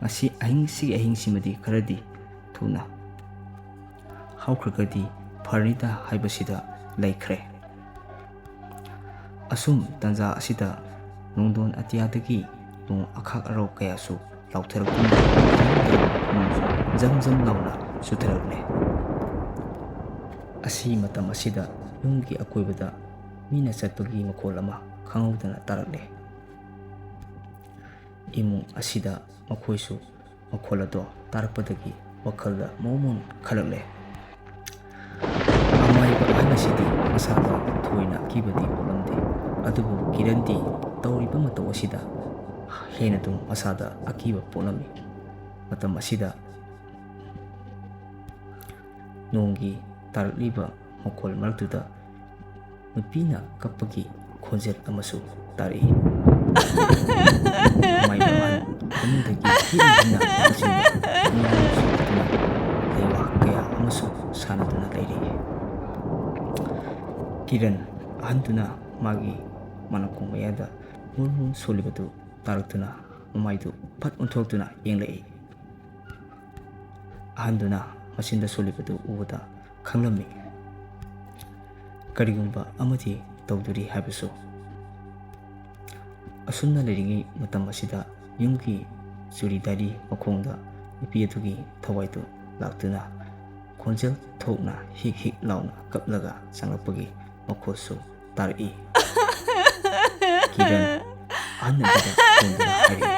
ꯉꯁꯤ ꯑꯍꯤꯡꯁꯤꯒꯤ ꯑꯍꯤꯡꯁꯤꯃꯗꯤ ꯈꯔꯗꯤ ꯊꯨꯅ ꯍꯧꯈ꯭ꯔꯒꯗꯤ ꯐꯔꯅꯤꯗ ꯍꯥꯏꯕꯁꯤꯗ ꯂꯩꯈ꯭ꯔꯦ꯫ ꯑꯁꯨꯝ ꯇꯥꯟꯖꯥ ꯑꯁꯤꯗ ꯅꯣꯡꯗꯣꯟ ꯑꯇꯤꯌꯥꯗꯒꯤ ꯅꯣꯡ ꯑꯈꯥꯛ ꯑꯔꯥꯎ ꯀꯌꯥꯁꯨ ꯂꯥꯎꯊꯔꯛꯇꯨꯅ ꯅꯣꯡꯁꯨ ꯖꯝ ꯖꯝ ꯂꯥꯎꯅ ꯆꯨꯊꯔꯛꯂꯦ꯫ ꯑꯁꯤ ꯃꯇꯝ ꯑꯁꯤꯗ ꯌꯨꯝꯒꯤ ꯑꯀꯣꯏꯕꯗ ꯃꯤꯅ ꯆꯠꯄꯒꯤ ꯃꯈꯣꯜ ꯑꯃ ꯈꯪꯍꯧꯗꯅ ꯇꯥꯔꯛꯂꯦ꯫ ꯏꯃꯨꯡ ꯑꯁꯤꯗ ꯃꯈꯣꯏꯁꯨ ꯃꯈꯣꯜ ꯑꯗꯣ ꯇꯥꯔꯛꯄꯗꯒꯤ ꯋꯥꯈꯜꯗ ꯃꯑꯣꯡ ꯃꯑꯣꯡ ꯈꯜꯂꯛꯂꯦ꯫ ꯑꯃꯥꯏꯕ ꯑꯍꯜ ꯑꯁꯤꯗꯤ ꯃꯁꯥꯗ ꯊꯣꯏꯅ ꯑꯀꯤꯕꯗꯤ ꯄꯣꯛꯂꯝꯗꯦ, ꯑꯗꯨꯕꯨ ꯀꯤꯔꯟꯗꯤ ꯇꯧꯔꯤꯕ ꯃꯇꯧ ꯑꯁꯤꯗ ꯍꯦꯟꯅ ꯑꯗꯨꯝ ꯃꯁꯥꯗ ꯑꯀꯤꯕ ꯄꯣꯛꯂꯝꯃꯤ꯫ ꯃꯇꯝ ꯑꯁꯤꯗ ꯅꯣꯡꯒꯤ ꯇꯥꯔꯛꯂꯤꯕ ꯃꯈꯣꯜ ꯃꯔꯛꯇꯨꯗ ꯅꯨꯄꯤꯅ ꯀꯞꯄꯒꯤ ꯈꯣꯟꯖꯦꯜ ꯑꯃꯁꯨ ꯇꯥꯔꯛꯏ꯫ ꯑꯃꯥꯏꯕ ꯑꯍꯟ ꯐꯃꯨꯡꯗꯒꯤ ꯍꯦꯟꯅ ꯍꯦꯟꯅ ꯃꯆꯤꯟꯗ ꯅꯨꯡ ꯁꯤꯠꯇꯨꯅ ꯂꯩꯋꯥ ꯀꯌꯥ ꯑꯃꯁꯨ ꯁꯥꯟꯅꯗꯨꯅ ꯂꯩꯔꯤ꯫ ꯀꯤꯔꯟ ꯑꯍꯟꯗꯨꯅ ꯃꯥꯒꯤ ꯃꯅꯥꯀꯣꯡ ꯃꯌꯥꯗ ꯃꯨꯔꯨꯝ ꯃꯨꯔꯨꯝ ꯁꯣꯜꯂꯤꯕꯗꯨ ꯇꯥꯔꯛꯇꯨꯅ ꯃꯃꯥꯏꯗꯨ ꯐꯠ ꯑꯣꯟꯊꯣꯛꯇꯨꯅ ꯌꯦꯡꯂꯛꯏ꯫ ꯑꯍꯟꯗꯨꯅ ꯃꯆꯤꯟꯗ ꯁꯣꯜꯂꯤꯕꯗꯨ ꯎꯕꯗ ꯈꯪꯂꯝꯃꯤ, ꯀꯔꯤꯒꯨꯝꯕ ꯑꯃꯗꯤ ꯇꯧꯗꯣꯔꯤ ꯍꯥꯏꯕꯁꯨ꯫ ꯑꯁꯨꯝꯅ ꯂꯩꯔꯤꯉꯩ ꯃꯇꯝ ꯑꯁꯤꯗ ꯌꯨꯝꯒꯤ ꯆꯨꯔꯤꯗꯥꯔꯤ ꯃꯈꯣꯡꯗ ꯅꯨꯄꯤ ꯑꯗꯨꯒꯤ ꯊꯋꯥꯏꯗꯨ ꯂꯥꯛꯇꯨꯅ ꯈꯣꯟꯖꯦꯜ ꯊꯣꯛꯅ ꯍꯤꯛ ꯍꯤꯛ ꯂꯥꯎꯅ ꯀꯞꯂꯒ ꯆꯪꯂꯛꯄꯒꯤ ꯃꯈꯣꯜꯁꯨ ꯇꯥꯔꯛꯏ꯫ ꯀꯤꯔꯟ ꯑꯍꯟ ꯑꯗꯨꯗ ꯀꯣꯟꯗꯨꯅ ꯍꯥꯏꯔꯛꯏ,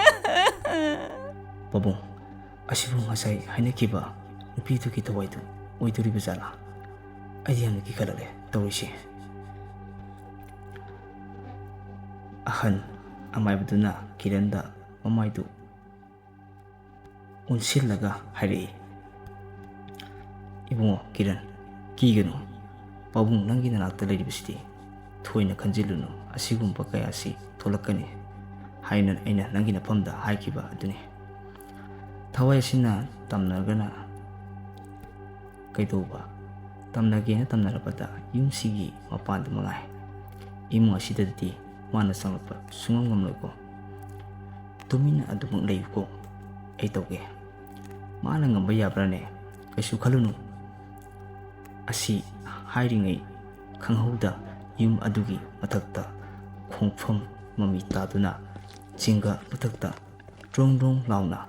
"ꯄꯥꯕꯨꯡ, ꯑꯁꯤꯕꯨ ꯉꯁꯥꯏ ꯍꯥꯏꯅꯈꯤꯕ ꯅꯨꯄꯤꯗꯨꯒꯤ ꯊꯋꯥꯏꯗꯨ ꯑꯣꯏꯗꯣꯔꯤꯕ ꯖꯥꯠꯂꯥ? ꯑꯩꯗꯤ ꯌꯥꯝꯅ ꯀꯤꯈꯠꯂꯛꯂꯦ ꯇꯧꯔꯤꯁꯦ꯫" ꯑꯍꯟ ꯑꯃꯥꯏꯕꯗꯨꯅ ꯀꯤꯔꯟꯗ ꯃꯃꯥꯏꯗꯨ ꯑꯣꯟꯁꯤꯜꯂꯒ ꯍꯥꯏꯔꯛꯏ, "ꯏꯕꯨꯡꯉꯣ ꯀꯤꯔꯟ, ꯀꯤꯒꯅꯨ꯫ ꯄꯥꯕꯨꯡ ꯅꯪꯒꯤ ꯅꯅꯥꯛꯇ ꯂꯩꯔꯤꯕꯁꯤꯗꯤ ꯊꯣꯏꯅ ꯈꯟꯖꯤꯜꯂꯨꯅꯨ꯫ ꯑꯁꯤꯒꯨꯝꯕ ꯀꯌꯥꯁꯤ ꯊꯣꯛꯂꯛꯀꯅꯤ ꯍꯥꯏꯅ ꯑꯩꯅ ꯅꯪꯒꯤ ꯅꯐꯝꯗ ꯍꯥꯏꯈꯤꯕ ꯑꯗꯨꯅꯤ꯫ ꯊꯋꯥꯏ ꯑꯁꯤꯅ ꯇꯝꯅꯔꯒꯅ ꯀꯩꯗꯧꯕ? ꯇꯝꯅꯒꯦꯅ ꯇꯝꯅꯔꯕꯗ ꯌꯨꯝꯁꯤꯒꯤ ꯃꯄꯥꯟꯗ ꯃꯉꯥꯏ꯫ ꯏꯃꯨꯡ ꯑꯁꯤꯗꯗꯤ ꯃꯥꯅ ꯆꯪꯂꯛꯄ ꯁꯨꯡꯉꯝ ꯉꯝꯂꯣꯏꯀꯣ꯫ ꯇꯨꯃꯤꯟꯅ ꯑꯗꯨꯃꯛ ꯂꯩꯌꯨꯀꯣ, ꯑꯩ ꯇꯧꯒꯦ꯫" "ꯃꯥꯅ ꯉꯝꯕ ꯌꯥꯕ꯭ꯔꯥꯅꯦ? ꯀꯩꯁꯨ ꯈꯜꯂꯨꯅꯨ꯫" ꯑꯁꯤ ꯍꯥꯏꯔꯤꯉꯩ ꯈꯪꯍꯧꯗ ꯌꯨꯝ ꯑꯗꯨꯒꯤ ꯃꯊꯛꯇ ꯈꯣꯡꯐꯝ ꯃꯃꯤ ꯇꯥꯗꯨꯅ ꯖꯤꯡꯒ ꯃꯊꯛꯇ ꯗ꯭ꯔꯣꯡ ꯗ꯭ꯔꯣꯡ ꯂꯥꯎꯅ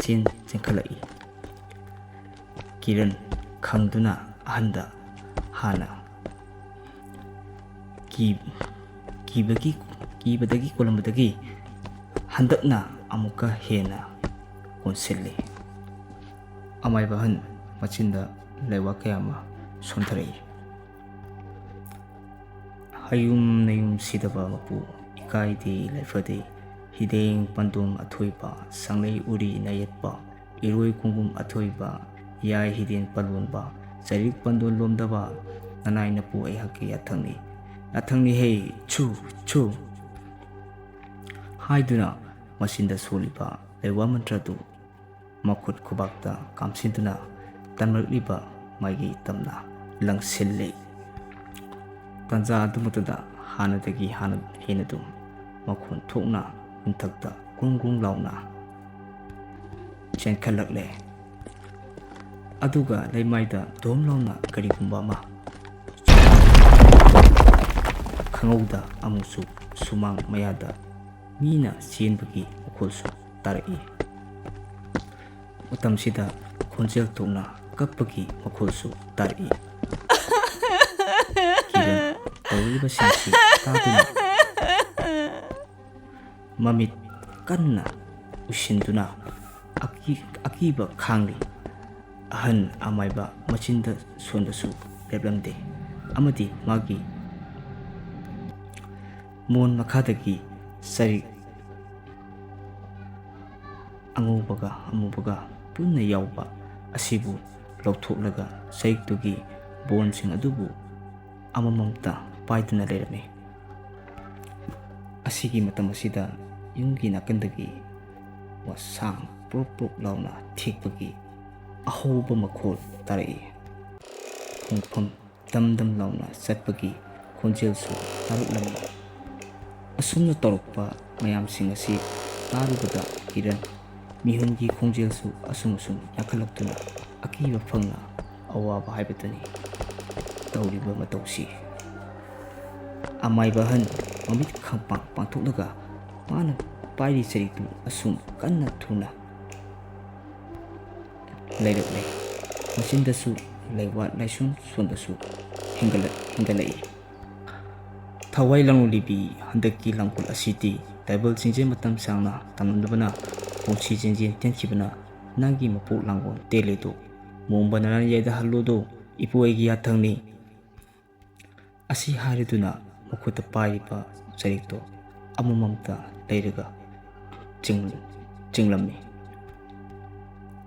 ꯆꯦꯟ ꯆꯦꯟꯈꯠꯂꯛꯏ꯫ ꯀꯤꯔꯟ ꯈꯪꯗꯨꯅ ꯑꯍꯟꯗ ꯍꯥꯟꯅ ꯀꯤ-, ꯀꯤꯕꯒꯤ, ꯀꯤꯕꯗꯒꯤ ꯀꯣꯜꯂꯝꯕꯗꯒꯤ ꯍꯟꯗꯛꯅ ꯑꯃꯨꯛꯀ ꯍꯦꯟꯅ ꯀꯣꯟꯁꯤꯜꯂꯤ꯫ ꯑꯃꯥꯏꯕ ꯑꯍꯟ ꯃꯆꯤꯟꯗ ꯂꯩꯋꯥ ꯀꯌꯥ ꯑꯃ ꯁꯣꯟꯊꯔꯛꯏ꯫ "ꯍꯌꯨꯝ ꯅꯌꯨꯝ ꯁꯤꯗꯕ ꯃꯄꯨ, ꯏꯀꯥꯏꯗꯦ ꯂꯥꯏꯐꯗꯦ, ꯍꯤꯗꯦꯡ ꯄꯟꯗꯣꯝ ꯑꯊꯣꯏꯕ, ꯁꯪꯂꯩ ꯎꯔꯤ ꯅꯌꯦꯠꯄ, ꯏꯔꯣꯏ ꯈꯣꯡꯕꯨꯝ ꯑꯊꯣꯏꯕ, ꯌꯥꯏ ꯍꯤꯗꯦꯟ ꯄꯥꯂꯣꯟꯕ, ꯆꯔꯤꯛ ꯄꯟꯗꯣꯟ ꯂꯣꯝꯗꯕ, ꯅꯅꯥꯏ ꯅꯄꯨ ꯑꯩꯍꯥꯛꯀꯤ ꯌꯥꯊꯪꯅꯤ꯫ "ꯅꯥꯊꯪꯅꯤꯍꯦ, ꯁꯨ, ꯁꯨ!" ꯍꯥꯏꯗꯨꯅ ꯃꯆꯤꯟꯗ ꯁꯣꯜꯂꯤꯕ ꯂꯩꯋꯥ ꯃꯟꯇ꯭ꯔꯗꯨ ꯃꯈꯨꯠ ꯈꯨꯕꯥꯛꯇ ꯀꯥꯝꯁꯤꯟꯗꯨꯅ ꯇꯝꯂꯛꯂꯤꯕ ꯃꯥꯒꯤ ꯇꯝꯅ ꯂꯪꯁꯤꯜꯂꯤ꯫ ꯇꯥꯟꯖꯥ ꯑꯗꯨꯃꯛꯇꯗ ꯍꯥꯟꯅꯗꯒꯤ ꯍꯥꯟꯅ ꯍꯦꯟꯅ ꯑꯗꯨꯝ ꯃꯈꯣꯟ ꯊꯣꯛꯅ ꯌꯨꯝꯊꯛꯇ ꯒ꯭ꯔꯨꯡ ꯒ꯭ꯔꯨꯡ ꯂꯥꯎꯅ ꯆꯦꯟꯈꯠꯂꯛꯂꯦ꯫ ꯑꯗꯨꯒ ꯂꯩꯃꯥꯏꯗ ꯙꯣꯝ ꯂꯥꯎꯅ ꯀꯔꯤꯒꯨꯝꯕ ꯑꯃ ꯈꯪꯍꯧꯗ ꯑꯃꯨꯛꯁꯨ ꯁꯨꯃꯥꯡ ꯃꯌꯥꯗ ꯃꯤꯅ ꯆꯦꯟꯕꯒꯤ ꯃꯈꯣꯜꯁꯨ ꯇꯥꯔꯛꯏ꯫ ꯃꯇꯝꯁꯤꯗ ꯈꯣꯟꯖꯦꯜ ꯊꯣꯛꯅ ꯀꯞꯄꯒꯤ ꯃꯈꯣꯜꯁꯨ ꯇꯥꯔꯛꯏ꯫ ꯀꯤꯔꯟ ꯇꯧꯔꯤꯕꯁꯤꯡꯁꯤ ꯇꯥꯗꯨꯅ ꯃꯃꯤꯠ ꯀꯟꯅ ꯎꯏꯁꯤꯟꯗꯨꯅ ꯑꯀꯤ-, ꯑꯀꯤꯕ ꯈꯥꯡꯂꯤ꯫ ꯑꯍꯟ ꯑꯃꯥꯏꯕ ꯃꯆꯤꯟꯗ ꯁꯣꯟꯕꯁꯨ ꯂꯦꯞꯂꯝꯗꯦ ꯑꯃꯗꯤ ꯃꯥꯒꯤ ꯃꯣꯟ ꯃꯈꯥꯗꯒꯤ ꯆꯔꯤꯛ ꯑꯉꯧꯕꯒ ꯑꯃꯨꯕꯒ ꯄꯨꯟꯅ ꯌꯥꯎꯕ ꯑꯁꯤꯕꯨ ꯂꯧꯊꯣꯛꯂꯒ ꯆꯔꯤꯛꯇꯨꯒꯤ ꯕꯣꯟꯁꯤꯡ ꯑꯗꯨꯕꯨ ꯑꯃꯃꯝꯇ ꯄꯥꯏꯗꯨꯅ ꯂꯩꯔꯝꯃꯤ꯫ ꯑꯁꯤꯒꯤ ꯃꯇꯝ ꯑꯁꯤꯗ ꯌꯨꯝꯒꯤ ꯅꯥꯀꯟꯗꯒꯤ ꯋꯥꯁꯥꯡ ꯄ꯭ꯔꯣꯞ ꯄ꯭ꯔꯣꯞ ꯂꯥꯎꯅ ꯊꯦꯛꯄꯒꯤ ꯑꯍꯧꯕ ꯃꯈꯣꯜ ꯇꯥꯔꯛꯏ꯫ ꯈꯣꯡꯐꯝ ꯗꯝ ꯗꯝ ꯂꯥꯎꯅ ꯆꯠꯄꯒꯤ ꯈꯣꯟꯖꯦꯜꯁꯨ ꯇꯥꯔꯛꯂꯝꯃꯤ꯫ ꯑꯁꯨꯝꯅ ꯇꯧꯔꯛꯄ ꯃꯌꯥꯝꯁꯤꯡ ꯑꯁꯤ ꯇꯥꯔꯨꯕꯗ ꯀꯤꯔꯟ ꯃꯤꯍꯨꯟꯒꯤ ꯈꯣꯡꯖꯦꯜꯁꯨ ꯑꯁꯨꯝ ꯑꯁꯨꯝ ꯌꯥꯡꯈꯠꯂꯛꯇꯨꯅ ꯑꯀꯤꯕ ꯐꯪꯅ ꯑꯋꯥꯕ ꯍꯥꯏꯕꯗꯨꯅꯤ ꯇꯧꯔꯤꯕ ꯃꯇꯧꯁꯤ꯫ ꯑꯃꯥꯏꯕ ꯑꯍꯟ ꯃꯃꯤꯠ ꯈꯪꯄꯥꯡ ꯄꯥꯡꯊꯣꯛꯂꯒ ꯃꯥꯅ ꯄꯥꯏꯔꯤ ꯆꯔꯤꯛꯇꯨ ꯑꯁꯨꯝ ꯀꯟꯅ ꯊꯨꯅ ꯂꯩꯔꯛꯂꯦ꯫ ꯃꯆꯤꯟꯗꯁꯨ ꯂꯩꯋꯥ ꯂꯥꯏꯁꯣꯟ ꯁꯣꯟꯕꯁꯨ ꯍꯦꯟꯒꯠꯂꯛ-, ꯍꯦꯟꯒꯠꯂꯛꯏ꯫ ꯊꯋꯥꯏ ꯂꯥꯡꯂꯣꯂꯤꯕꯤ, ꯍꯟꯗꯛꯀꯤ ꯂꯥꯡꯕꯣꯜ ꯑꯁꯤꯗꯤ ꯇꯥꯏꯕꯜꯁꯤꯡꯁꯦ ꯃꯇꯝ ꯁꯥꯡꯅ ꯇꯝꯂꯝꯗꯕꯅ ꯄꯨꯟꯁꯤ ꯆꯦꯟꯖꯦꯜ ꯇꯦꯟꯈꯤꯕꯅ ꯅꯪꯒꯤ ꯃꯄꯣꯛ ꯂꯥꯡꯕꯣꯜ ꯇꯦꯜꯂꯦꯗꯣ꯫ ꯃꯣꯝꯕ ꯅꯔꯥꯟ ꯌꯥꯏꯗ ꯍꯜꯂꯣꯗꯣ, ꯏꯄꯨ ꯑꯩꯒꯤ ꯌꯥꯊꯪꯅꯤ꯫ ꯑꯁꯤ ꯍꯥꯏꯔꯗꯨꯅ ꯃꯈꯨꯠꯇ ꯄꯥꯏꯔꯤꯕ ꯆꯔꯤꯛꯇꯣ ꯑꯃꯃꯝꯇ ꯂꯩꯔꯒ ꯆꯤꯡ-, ꯆꯤꯡꯂꯝꯃꯤ꯫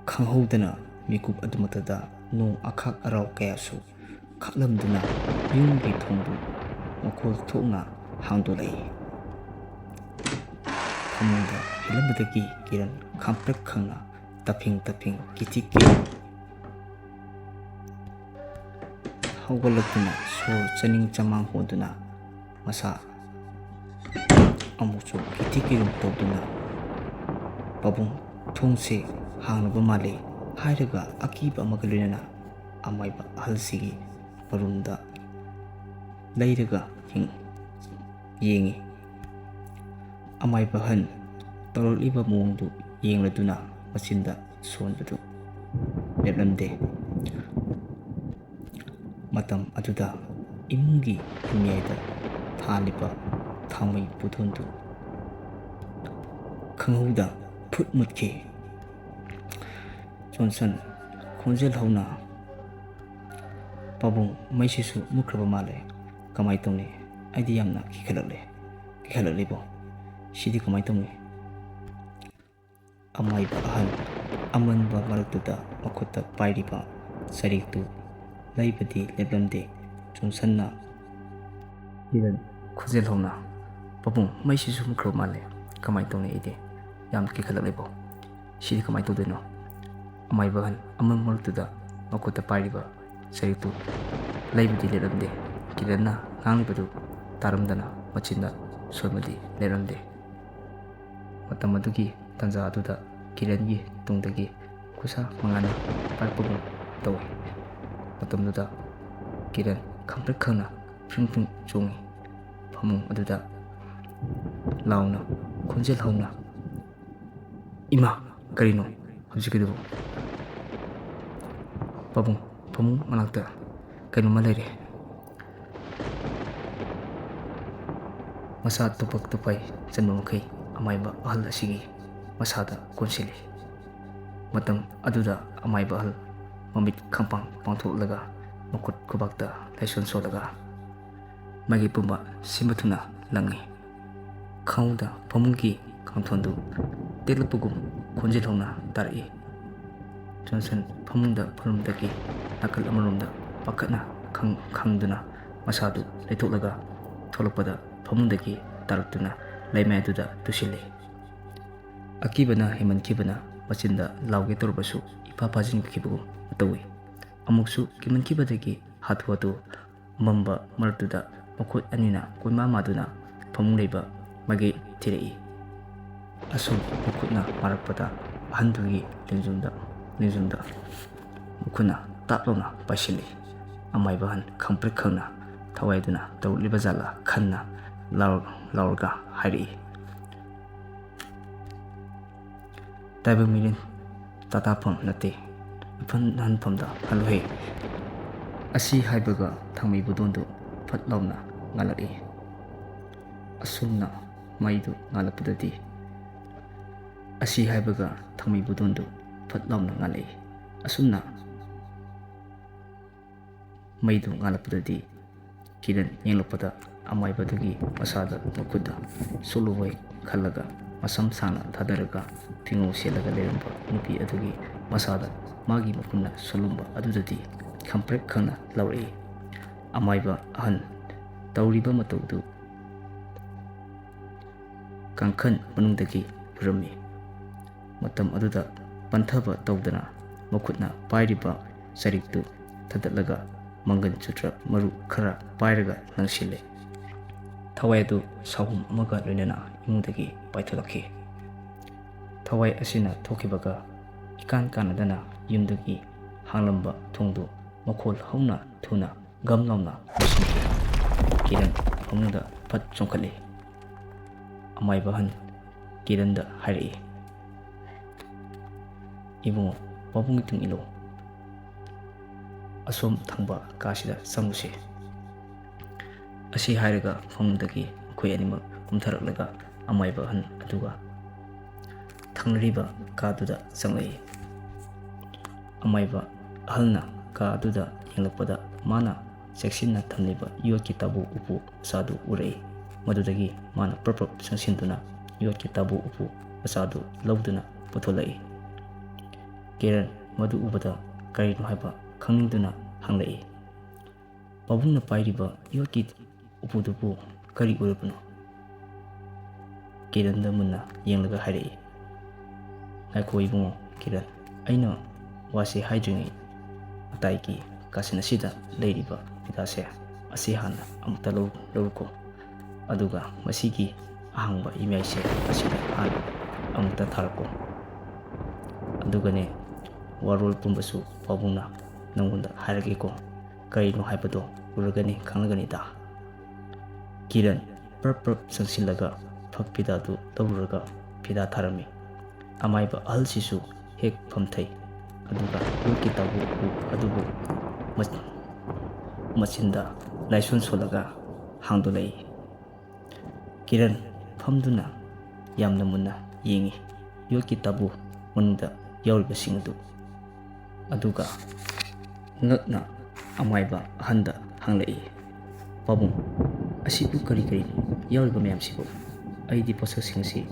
ꯈꯪꯍꯧꯗꯅ ꯃꯤꯀꯨꯞ ꯑꯗꯨꯃꯛꯇꯗ ꯅꯣꯡ ꯑꯈꯥꯛ ꯑꯔꯥꯎ ꯀꯌꯥꯁꯨ ꯈꯥꯛꯂꯝꯗꯨꯅ ꯌꯨꯝꯒꯤ ꯊꯣꯡꯗꯨ ꯃꯈꯣꯜ ꯊꯣꯛꯅ ꯍꯥꯡꯗꯣꯛꯂꯛꯏ꯫ ꯐꯃꯨꯡꯗ ꯍꯤꯞꯂꯝꯕꯗꯒꯤ ꯀꯤꯔꯟ ꯈꯪꯄ꯭ꯔꯦꯛ ꯈꯪꯅ ꯇꯞꯐꯤꯡ ꯇꯞꯐꯤꯡ ꯀꯤꯊꯤ ꯀꯤꯔꯤ ꯍꯧꯒꯠꯂꯛꯇꯨꯅ ꯁꯣꯔ ꯆꯥꯅꯤꯡ ꯆꯃꯥꯡ ꯍꯣꯟꯗꯨꯅ ꯃꯁꯥ ꯑꯃꯨꯛꯁꯨ ꯀꯤꯊꯤ ꯀꯤꯔꯨꯝ ꯇꯧꯗꯨꯅ "ꯄꯥꯕꯨꯡ, ꯊꯣꯡꯁꯦ ꯍꯥꯡꯂꯕ ꯃꯥꯜꯂꯦ" ꯍꯥꯏꯔꯒ ꯑꯀꯤꯕ ꯑꯃꯒ ꯂꯣꯏꯅꯅ ꯑꯃꯥꯏꯕ ꯑꯍꯜꯁꯤꯒꯤ ꯃꯔꯨꯝꯗ ꯂꯩꯔꯒ ꯍꯤꯡ-, ꯌꯦꯡꯉꯤ꯫ ꯑꯃꯥꯏꯕ ꯑꯍꯟ ꯇꯧꯔꯛꯂꯤꯕ ꯃꯑꯣꯡꯗꯨ ꯌꯦꯡꯂꯗꯨꯅ ꯃꯆꯤꯟꯗ ꯁꯣꯟꯕꯗꯨ ꯂꯦꯞꯂꯝꯗꯦ꯫ ꯃꯇꯝ ꯑꯗꯨꯗ ꯏꯃꯨꯡꯒꯤ ꯌꯨꯝꯌꯥꯏꯗ ꯊꯥꯜꯂꯤꯕ ꯊꯥꯎꯃꯩ ꯄꯨꯊꯣꯟꯗꯨ ꯈꯪꯍꯧꯗ ꯐꯨꯠ ꯃꯨꯠꯈꯤ꯫ ꯖꯣꯟꯁꯟ ꯈꯣꯟꯖꯦꯜ ꯍꯧꯅ, "ꯄꯥꯕꯨꯡ, ꯃꯩꯁꯤꯁꯨ ꯃꯨꯠꯈ꯭ꯔꯕ ꯃꯥꯜꯂꯦ꯫ ꯀꯃꯥꯏ ꯇꯧꯅꯤ? ꯑꯩꯗꯤ ꯌꯥꯝꯅ ꯀꯤꯈꯠꯂꯛꯂꯦ꯫" "ꯀꯤꯈꯠꯂꯛꯂꯤꯕꯣ? ꯁꯤꯗꯤ ꯀꯃꯥꯏ ꯇꯧꯅꯤ?" ꯑꯃꯥꯏꯕ ꯑꯍꯜ ꯑꯃꯟꯕ ꯃꯔꯛꯇꯨꯗ ꯃꯈꯨꯠꯇ ꯄꯥꯏꯔꯤꯕ ꯆꯔꯤꯛꯇꯨ ꯂꯩꯕꯗꯤ ꯂꯦꯞꯂꯝꯗꯦ꯫ ꯖꯣꯟꯁꯟꯅ ꯀꯤꯔꯟ ꯈꯣꯟꯖꯦꯜ ꯍꯧꯅ, "ꯄꯥꯕꯨꯡ, ꯃꯩꯁꯤꯁꯨ ꯃꯨꯠꯈ꯭ꯔꯕ ꯃꯥꯜꯂꯦ꯫ ꯀꯃꯥꯏ ꯇꯧꯅꯤ? ꯑꯩꯗꯤ ꯌꯥꯝ ꯀꯤꯈꯠꯂꯛꯂꯦꯕꯣ꯫ ꯁꯤꯗꯤ ꯀꯃꯥꯏ ꯇꯧꯗꯣꯏꯅꯣ?" ꯑꯃꯥꯏꯕ ꯑꯍꯜ ꯑꯃꯟꯕ ꯃꯔꯛꯇꯨꯗ ꯃꯈꯨꯠꯇ ꯄꯥꯏꯔꯤꯕ ꯆꯔꯤꯛꯇꯨ ꯂꯩꯕꯗꯤ ꯂꯦꯞꯂꯝꯗꯦ꯫ ꯀꯤꯔꯟꯅ ꯉꯥꯡꯂꯤꯕꯗꯨ ꯇꯥꯔꯝꯗꯅ ꯃꯆꯤꯟꯗ ꯁꯣꯟꯕꯗꯤ ꯂꯦꯞꯂꯝꯗꯦ꯫ ꯃꯇꯝ ꯑꯗꯨꯒꯤ ꯇꯥꯟꯖꯥ ꯑꯗꯨꯗ ꯀꯤꯔꯟꯒꯤ ꯇꯨꯡꯗꯒꯤ ꯈꯨꯠꯁꯥ ꯃꯉꯥꯅ ꯄꯥꯏꯔꯛꯄꯒꯨꯝ ꯇꯧꯏ꯫ ꯃꯇꯝꯗꯨꯗ ꯀꯤꯔꯟ ꯈꯪꯄ꯭ꯔꯦꯛ ꯈꯪꯅ ꯐ꯭ꯔꯤꯡ ꯐ꯭ꯔꯤꯡ ꯆꯣꯡꯉꯤ꯫ ꯐꯃꯨꯡ ꯑꯗꯨꯗ ꯂꯥꯎꯅ ꯈꯣꯟꯖꯦꯜ ꯍꯧꯅ, "ꯏꯃꯥ, ꯀꯔꯤꯅꯣ ꯍꯧꯖꯤꯛꯀꯤꯗꯨꯕꯨ?" "ꯄꯥꯕꯨꯡ, ꯐꯃꯨꯡ ꯃꯅꯥꯛꯇ ꯀꯩꯅꯣꯝꯃ ꯂꯩꯔꯦ꯫" ꯃꯁꯥ ꯇꯨꯄꯛ ꯇꯨꯄꯩ ꯆꯟꯕ ꯃꯈꯩ ꯑꯃꯥꯏꯕ ꯑꯍꯜ ꯑꯁꯤꯒꯤ ꯃꯁꯥꯗ ꯀꯣꯟꯁꯤꯜꯂꯤ꯫ ꯃꯇꯝ ꯑꯗꯨꯗ ꯑꯃꯥꯏꯕ ꯑꯍꯜ ꯃꯃꯤꯠ ꯈꯪꯄꯥꯡ ꯄꯥꯡꯊꯣꯛꯂꯒ ꯃꯈꯨꯠ ꯈꯨꯕꯥꯛꯇ ꯂꯥꯏꯁꯣꯟ ꯁꯣꯜꯂꯒ ꯃꯥꯏꯀꯩ ꯄꯨꯝꯕ ꯁꯤꯟꯕ ꯊꯨꯡꯅ ꯂꯪꯉꯤ꯫ ꯈꯪꯍꯧꯗ ꯐꯃꯨꯡꯒꯤ ꯀꯥꯡꯊꯣꯟꯗꯨ ꯇꯦꯛꯂꯛꯄꯒꯨꯝ ꯈꯣꯟꯖꯦꯜ ꯍꯧꯅ ꯇꯥꯔꯛꯏ꯫ ꯖꯣꯟꯁꯟ ꯐꯃꯨꯡꯗ ꯐꯝꯂꯝꯕꯗꯒꯤ ꯅꯥꯀꯜ ꯑꯃꯔꯣꯝꯗ ꯄꯥꯈꯠꯅ ꯈꯪ-, ꯈꯪꯗꯨꯅ ꯃꯁꯥꯗꯨ ꯂꯩꯊꯣꯛꯂꯒ ꯊꯣꯛꯂꯛꯄꯗ ꯐꯃꯨꯡꯗꯒꯤ ꯇꯥꯔꯛꯇꯨꯅ ꯂꯩꯃꯥꯏ ꯑꯗꯨꯗ ꯇꯨꯁꯤꯜꯂꯤ꯫ ꯑꯀꯤꯕꯅ ꯍꯦꯟꯃꯟꯈꯤꯕꯅ ꯃꯆꯤꯟꯗ ꯂꯥꯎꯒꯦ ꯇꯧꯔꯕꯁꯨ ꯏꯐꯥ ꯐꯥꯖꯤꯟꯈꯤꯕꯒꯨꯝ ꯇꯧꯏ꯫ ꯑꯃꯨꯛꯁꯨ ꯀꯤꯃꯟꯈꯤꯕꯗꯒꯤ ꯍꯥꯊꯨ ꯍꯥꯊꯨ ꯑꯃꯝꯕ ꯃꯔꯛꯇꯨꯗ ꯃꯈꯨꯠ ꯑꯅꯤꯅ ꯀꯣꯏꯃꯥ ꯃꯥꯗꯨꯅ ꯐꯃꯨꯡ ꯂꯩꯕ ꯃꯥꯏꯀꯩ ꯊꯤꯔꯛꯏ꯫ ꯑꯁꯨꯝ ꯃꯈꯨꯠꯅ ꯃꯥꯔꯛꯄꯗ ꯑꯍꯟꯗꯨꯒꯤ ꯂꯦꯡꯖꯨꯝꯗ, ꯂꯦꯡꯖꯨꯝꯗ ꯃꯈꯨꯠꯅ ꯇꯥꯞ ꯂꯥꯎꯅ ꯄꯥꯏꯁꯤꯜꯂꯤ꯫ ꯑꯃꯥꯏꯕ ꯑꯍꯟ ꯈꯪꯄ꯭ꯔꯦꯛ ꯈꯪꯅ ꯊꯋꯥꯏꯗꯨꯅ ꯇꯧꯔꯛꯂꯤꯕ ꯖꯥꯠꯂ ꯈꯟꯅ ꯂꯥꯎꯔ-, ꯂꯥꯎꯔꯒ ꯍꯥꯏꯔꯛꯏ, "ꯇꯥꯏꯕꯪ ꯃꯤꯔꯦꯟ ꯇꯥꯇꯥꯐꯝ ꯅꯠꯇꯦ, ꯏꯐꯝ ꯍꯟꯐꯝꯗ ꯍꯜꯂꯨꯍꯦ!" ꯑꯁꯤ ꯍꯥꯏꯕꯒ ꯊꯥꯡꯃꯩ ꯕꯨꯗꯣꯟꯗꯨ ꯐꯠ ꯂꯥꯎꯅ ꯉꯥꯜꯂꯛꯏ꯫ ꯑꯁꯨꯝꯅ ꯃꯩꯗꯨ ꯉꯥꯜꯂꯛꯄꯗꯗꯤ, ꯑꯁꯤ ꯍꯥꯏꯕꯒ ꯊꯥꯡꯃꯩ ꯕꯨꯗꯣꯟꯗꯨ ꯐꯠ ꯂꯥꯎꯅ ꯉꯥꯜꯂꯛꯏ꯫ ꯑꯁꯨꯝꯅ ꯃꯩꯗꯨ ꯉꯥꯜꯂꯛꯄꯗꯗꯤ ꯀꯤꯔꯟ ꯌꯦꯡꯂꯛꯄꯗ ꯑꯃꯥꯏꯕꯗꯨꯒꯤ ꯃꯁꯥꯗ ꯃꯈꯨꯠꯇ ꯁꯣꯛꯂꯨꯕꯩ ꯈꯜꯂꯒ ꯃꯁꯝ ꯁꯥꯡꯅ ꯊꯥꯗꯔꯒ ꯐꯤꯉꯧ ꯁꯦꯠꯂꯒ ꯂꯩꯔꯝꯕ ꯅꯨꯄꯤ ꯑꯗꯨꯒꯤ ꯃꯁꯥꯗ ꯃꯥꯒꯤ ꯃꯈꯨꯠꯅ ꯁꯣꯛꯂꯝꯕ ꯑꯗꯨꯗꯗꯤ ꯈꯪꯄ꯭ꯔꯦꯛ ꯈꯪꯅ ꯂꯥꯎꯔꯛꯏ꯫ ꯑꯃꯥꯏꯕ ꯑꯍꯟ ꯇꯧꯔꯤꯕ ꯃꯇꯧꯗꯨ ꯀꯥꯡꯈꯟ ꯃꯅꯨꯡꯗꯒꯤ ꯎꯔꯝꯃꯤ꯫ ꯃꯇꯝ ꯑꯗꯨꯗ ꯄꯟꯊꯕ ꯇꯧꯗꯅ ꯃꯈꯨꯠꯅ ꯄꯥꯏꯔꯤꯕ ꯆꯔꯤꯛꯇꯨ ꯊꯥꯗꯠꯂꯒ ꯃꯪꯒꯟ ꯆꯨꯇ꯭ꯔ ꯃꯔꯨ ꯈꯔ ꯄꯥꯏꯔꯒ ꯂꯪꯁꯤꯜꯂꯦ꯫ ꯊꯋꯥꯏ ꯑꯗꯨ ꯁꯥꯍꯨꯝ ꯑꯃꯒ ꯂꯣꯏꯅꯅ ꯏꯃꯨꯡꯗꯒꯤ ꯄꯥꯏꯊꯣꯛꯂꯛꯈꯤ꯫ ꯊꯋꯥꯏ ꯑꯁꯤꯅ ꯊꯣꯛꯈꯤꯕꯒ ꯏꯀꯥꯟ ꯀꯥꯟꯅꯗꯅ ꯌꯨꯝꯗꯨꯒꯤ ꯍꯥꯡꯂꯝꯕ ꯊꯣꯡꯗꯨ ꯃꯈꯣꯜ ꯍꯧꯅ ꯊꯨꯅ ꯒꯝ ꯂꯥꯎꯅ ꯂꯣꯏꯁꯤꯟꯈꯤ꯫ ꯀꯤꯔꯟ ꯐꯃꯨꯡꯗ ꯐꯠ ꯆꯣꯡꯈꯠꯂꯤ꯫ ꯑꯃꯥꯏꯕ ꯑꯍꯟ ꯀꯤꯔꯟꯗ ꯍꯥꯏꯔꯛꯏ, "ꯏꯕꯨꯡꯉꯣ, ꯄꯥꯕꯨꯡꯒꯤ ꯇꯨꯡ ꯏꯜꯂꯨ꯫ ꯑꯁꯣꯝ ꯊꯪꯕ ꯀꯥꯁꯤꯗ ꯆꯪꯉꯨꯁꯤ꯫" ꯑꯁꯤ ꯍꯥꯏꯔꯒ ꯐꯃꯨꯡꯗꯒꯤ ꯃꯈꯣꯏ ꯑꯅꯤꯃꯛ ꯀꯨꯝꯊꯔꯛꯂꯒ ꯑꯃꯥꯏꯕ ꯑꯍꯟ ꯑꯗꯨꯒ ꯊꯪꯅꯔꯤꯕ ꯀꯥꯗꯨꯗ ꯆꯪꯂꯛꯏ꯫ ꯑꯃꯥꯏꯕ ꯑꯍꯜꯅ ꯀꯥ ꯑꯗꯨꯗ ꯌꯦꯡꯂꯛꯄꯗ ꯃꯥꯅ ꯆꯦꯛꯁꯤꯟꯅ ꯊꯝꯂꯤꯕ ꯌꯣꯠꯀꯤ ꯇꯥꯕꯨ ꯎꯄꯨ ꯃꯆꯥꯗꯨ ꯎꯔꯛꯏ꯫ ꯃꯗꯨꯗꯒꯤ ꯃꯥꯅ ꯄ꯭ꯔꯞ ꯄ꯭ꯔꯞ ꯆꯪꯁꯤꯟꯗꯨꯅ ꯌꯣꯠꯀꯤ ꯇꯥꯕꯨ ꯎꯄꯨ ꯃꯆꯥꯗꯨ ꯂꯧꯗꯨꯅ ꯄꯨꯊꯣꯛꯂꯛꯏ꯫ ꯀꯤꯔꯟ ꯃꯗꯨ ꯎꯕꯗ ꯀꯔꯤꯅꯣ ꯍꯥꯏꯕ ꯈꯪꯅꯤꯡꯗꯨꯅ ꯍꯪꯂꯛꯏ꯫ ꯄꯥꯕꯨꯡꯅ ꯄꯥꯏꯔꯤꯕ ꯌꯣꯠꯀꯤ ꯎꯄꯨꯗꯨꯕꯨ ꯀꯔꯤ ꯑꯣꯏꯔꯕꯅꯣ? ꯀꯤꯔꯟꯗ ꯃꯨꯟꯅ ꯌꯦꯡꯂꯒ ꯍꯥꯏꯔꯛꯏ, "ꯉꯥꯏꯈꯣ ꯏꯕꯨꯡꯉꯣ ꯀꯤꯔꯟ, ꯑꯩꯅ ꯋꯥꯁꯦ ꯍꯥꯏꯗ꯭ꯔꯤꯉꯩ ꯃꯇꯥꯏꯒꯤ ꯀꯥꯆꯤꯟ ꯑꯁꯤꯗ ꯂꯩꯔꯤꯕ ꯐꯤꯗꯥꯁꯦ ꯑꯁꯤ ꯍꯥꯟꯅ ꯑꯃꯨꯛꯇ ꯂꯧ-, ꯂꯧꯔꯨꯀꯣ꯫ ꯑꯗꯨꯒ ꯃꯁꯤꯒꯤ ꯑꯍꯥꯡꯕ ꯏꯃꯥꯏꯁꯦ ꯑꯁꯤꯗ ꯍꯥꯟꯅ ꯑꯃꯨꯛꯇ ꯊꯥꯔꯛꯀꯣ꯫ ꯑꯗꯨꯒꯅꯦ, ꯋꯥꯔꯣꯜ ꯄꯨꯝꯕꯁꯨ ꯄꯥꯕꯨꯡꯅ ꯅꯪꯉꯣꯟꯗ ꯍꯥꯏꯔꯒꯦꯀꯣ꯫ ꯀꯔꯤꯅꯣ ꯍꯥꯏꯕꯗꯣ ꯎꯔꯒꯅꯤ ꯈꯪꯂꯒꯅꯤꯗ꯫" ꯀꯤꯔꯟ ꯄ꯭ꯔꯞ ꯄ꯭ꯔꯞ ꯆꯪꯁꯤꯜꯂꯒ ꯐꯛ ꯐꯤꯗꯥꯗꯨ ꯂꯧꯔꯨꯔꯒ ꯐꯤꯗꯥ ꯊꯥꯔꯝꯃꯤ꯫ ꯑꯃꯥꯏꯕ ꯑꯍꯜꯁꯤꯁꯨ ꯍꯦꯛ ꯐꯝꯊꯩ꯫ ꯑꯗꯨꯒ ꯌꯣꯠꯀꯤ ꯇꯥꯕꯨ ꯑꯗꯨꯕꯨ ꯃꯆ-, ꯃꯆꯤꯟꯗ ꯂꯥꯏꯁꯣꯟ ꯁꯣꯜꯂꯒ ꯍꯥꯡꯗꯣꯛꯂꯛꯏ꯫ ꯀꯤꯔꯟ ꯐꯝꯗꯨꯅ ꯌꯥꯝꯅ ꯃꯨꯟꯅ ꯌꯦꯡꯏ꯫ ꯌꯣꯠꯀꯤ ꯇꯥꯕꯨ ꯃꯅꯨꯡꯗ ꯌꯥꯎꯔꯤꯕꯁꯤꯡ ꯑꯗꯨ꯫ ꯑꯗꯨꯒ ꯉꯛꯅ ꯑꯃꯥꯏꯕ ꯑꯍꯟꯗ ꯍꯪꯂꯛꯏ, "ꯄꯥꯕꯨꯡ, ꯑꯁꯤꯕꯨ ꯀꯔꯤ ꯀꯔꯤꯅꯣ ꯌꯥꯎꯔꯤꯕ ꯃꯌꯥꯝꯁꯤꯕꯨ? ꯑꯩꯗꯤ ꯄꯣꯠꯁꯛꯁꯤꯡ ꯑꯁꯤ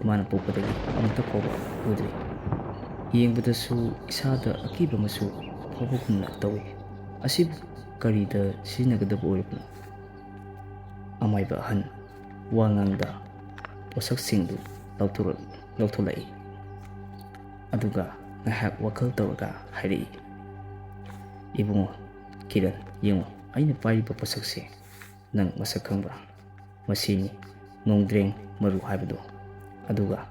ꯏꯃꯥꯅ ꯄꯣꯛꯄꯗꯒꯤ ꯑꯃꯨꯛꯇ ꯐꯥꯎꯕ ꯎꯗ꯭ꯔꯤ꯫ ꯌꯦꯡꯕꯗꯁꯨ ꯏꯁꯥꯗ ꯑꯀꯤꯕ ꯑꯃꯁꯨ ꯐꯥꯎꯕꯒꯨꯝꯅ ꯇꯧꯏ꯫ ꯑꯁꯤꯕꯨ ꯀꯔꯤꯗ ꯁꯤꯖꯤꯟꯅꯒꯗꯕ ꯑꯣꯏꯔꯕꯅꯣ?" ꯑꯃꯥꯏꯕ ꯑꯍꯟ ꯋꯥ ꯉꯥꯡꯗ ꯄꯣꯠꯁꯛꯁꯤꯡꯗꯨ ꯂꯧꯊꯣꯔꯛ-, ꯂꯧꯊꯣꯛꯂꯛꯏ꯫ ꯑꯗꯨꯒ ꯉꯥꯏꯍꯥꯛ ꯋꯥꯈꯜ ꯇꯧꯔꯒ ꯍꯥꯏꯔꯛꯏ, "ꯏꯕꯨꯡꯉꯣ ꯀꯤꯔꯟ, ꯌꯦꯡꯉꯨ, ꯑꯩꯅ ꯄꯥꯏꯔꯤꯕ ꯄꯣꯠꯁꯛꯁꯦ ꯅꯪ ꯃꯁꯛ ꯈꯪꯕ꯭ꯔꯥ? ꯃꯁꯤꯅꯤ ꯅꯣꯡꯗ꯭ꯔꯦꯡ ꯃꯔꯨ ꯍꯥꯏꯕꯗꯨ꯫ ꯑꯗꯨꯒ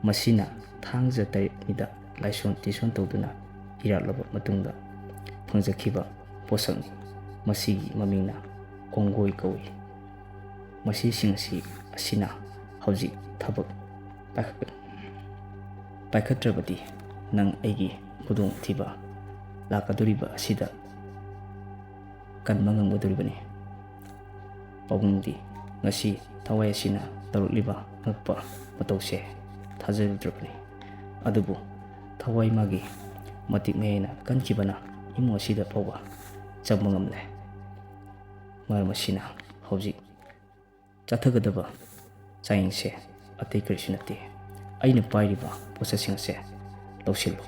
ꯃꯁꯤꯅ ꯊꯥꯡꯖ ꯇꯔꯦꯠꯅꯤꯗ ꯂꯥꯏꯁꯣꯟ ꯇꯤꯁꯣꯟ ꯇꯧꯗꯨꯅ ꯏꯔꯥꯠꯂꯕ ꯃꯇꯨꯡꯗ ꯐꯪꯖꯈꯤꯕ ꯄꯣꯠꯁꯛꯅꯤ꯫ ꯃꯁꯤꯒꯤ ꯃꯃꯤꯡꯅ ꯀꯣꯡꯒꯣꯏ ꯀꯧꯏ꯫ ꯃꯁꯤꯁꯤꯡ ꯑꯁꯤ, ꯑꯁꯤꯅ ꯍꯧꯖꯤꯛ ꯊꯕꯛ ꯄꯥꯏꯈꯠ-, ꯄꯥꯏꯈꯠꯇ꯭ꯔꯕꯗꯤ ꯅꯪ ꯑꯩꯒꯤ ꯈꯨꯗꯣꯡꯊꯤꯕ ꯂꯥꯛꯀꯗꯧꯔꯤꯕ ꯑꯁꯤꯗ ꯀꯟꯕ ꯉꯝꯒꯗꯧꯔꯤꯕꯅꯤ꯫" ꯄꯥꯕꯨꯡꯗꯤ ꯉꯁꯤ ꯊꯋꯥꯏ ꯑꯁꯤꯅ ꯇꯧꯔꯛꯂꯤꯕ ꯑꯉꯛꯄ ꯃꯇꯧꯁꯦ ꯊꯥꯖꯔꯨꯗ꯭ꯔꯕꯅꯤ꯫ ꯑꯗꯨꯕꯨ ꯊꯋꯥꯏ ꯃꯥꯒꯤ ꯃꯇꯤꯛ ꯃꯌꯥꯏꯅ ꯀꯟꯈꯤꯕꯅ ꯏꯃꯨꯡ ꯑꯁꯤꯗ ꯐꯥꯎꯕ ꯆꯪꯕ ꯉꯝꯂꯦ꯫ ꯃꯔꯝ ꯑꯁꯤꯅ ꯍꯧꯖꯤꯛ ꯆꯠꯊꯒꯗꯕ ꯆꯥꯡꯌꯦꯡꯁꯦ ꯑꯇꯩ ꯀꯔꯤꯁꯨ ꯅꯠꯇꯦ꯫ ꯑꯩꯅ ꯄꯥꯏꯔꯤꯕ ꯄꯣꯠꯁꯛꯁꯤꯡ ꯑꯁꯦ ꯂꯧꯁꯤꯜꯂꯨ꯫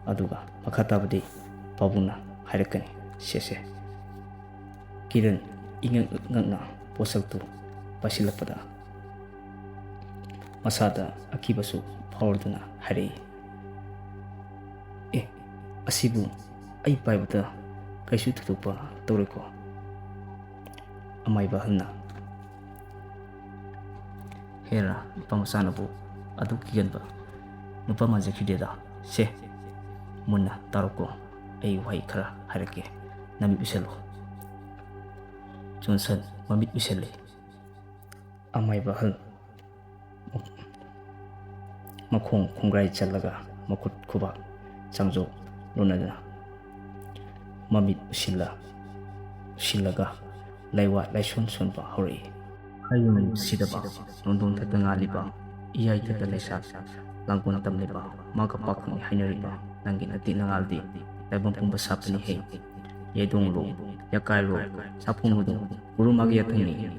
ꯑꯗꯨꯒ ꯃꯈꯥ ꯇꯥꯕꯗꯤ ꯄꯥꯕꯨꯡꯅ ꯍꯥꯏꯔꯛꯀꯅꯤ꯫ ꯁꯦ, ꯁꯦ, ꯀꯤꯔꯟ ꯏꯉꯛ ꯉꯛꯅ ꯄꯣꯠꯁꯛꯇꯨ ꯄꯥꯏꯁꯤꯜꯂꯛꯄꯗ ꯃꯁꯥꯗ ꯑꯀꯤꯕꯁꯨ ꯐꯥꯎꯔꯗꯨꯅ ꯍꯥꯏꯔꯛꯏ, "ꯑꯦ, ꯑꯁꯤꯕꯨ ꯑꯩ ꯄꯥꯏꯕꯗ ꯀꯩꯁꯨ ꯊꯣꯏꯗꯣꯛꯄ ꯇꯧꯔꯣꯏꯀꯣ?" ꯑꯃꯥꯏꯕ ꯑꯍꯜꯅ, "ꯍꯦꯔꯥ, ꯅꯨꯄꯥ ꯃꯆꯥꯅꯕꯨ ꯑꯗꯨꯛ ꯀꯤꯒꯟꯕ ꯅꯨꯄꯥ ꯃꯥꯟꯖꯈꯤꯗꯦꯗ꯫ ꯁꯦ, ꯃꯨꯟꯅ ꯇꯥꯔꯣꯀꯣ, ꯑꯩ ꯋꯥꯍꯩ ꯈꯔ ꯍꯥꯏꯔꯛꯀꯦ, ꯅꯃꯤꯠ ꯎꯏꯁꯜꯂꯨ꯫" ꯖꯣꯟꯁꯟ ꯃꯃꯤꯠ ꯎꯏꯁꯜꯂꯦ꯫ ꯑꯃꯥꯏꯕ ꯑꯍꯜ ꯃꯈꯣꯡ ꯈꯣꯡꯒ꯭ꯔꯥꯏ ꯆꯜꯂꯒ ꯃꯈꯨꯠ ꯈꯨꯕꯥꯛ ꯆꯥꯡꯖꯣꯛ ꯂꯣꯟꯅꯗꯨꯅ ꯃꯃꯤꯠ ꯎꯁꯤꯜꯂ, ꯎꯁꯤꯜꯂꯒ ꯂꯩꯋꯥ ꯂꯩꯁꯣꯟ ꯁꯣꯟꯕ ꯍꯧꯔꯛꯏ꯫ ꯍꯌꯨꯝ ꯁꯤꯗꯕ, ꯅꯣꯡꯗꯣꯡ ꯊꯛꯇ ꯉꯥꯜꯂꯤꯕ, ꯏꯌꯥꯏ ꯊꯛꯇ ꯂꯩꯁꯥ ꯂꯥꯡꯒꯣꯜ ꯇꯝꯂꯤꯕ, ꯃꯥꯒ ꯄꯥꯈꯪꯅꯤ ꯍꯥꯏꯅꯔꯤꯕ ꯅꯪꯒꯤ ꯅꯇꯤꯛ ꯅꯉꯥꯜꯗꯤ ꯇꯥꯏꯕꯪ ꯄꯨꯝꯕ ꯁꯥꯠꯄꯅꯤ ꯍꯦ꯫ ꯌꯩꯗꯣꯡꯂꯣ, ꯌꯥꯀꯥꯏꯔꯣ, ꯁꯥꯐꯣꯡ ꯍꯧꯗꯣꯡ, ꯎꯔꯨꯝ ꯃꯥꯒꯤ ꯌꯥꯊꯪꯅꯤ,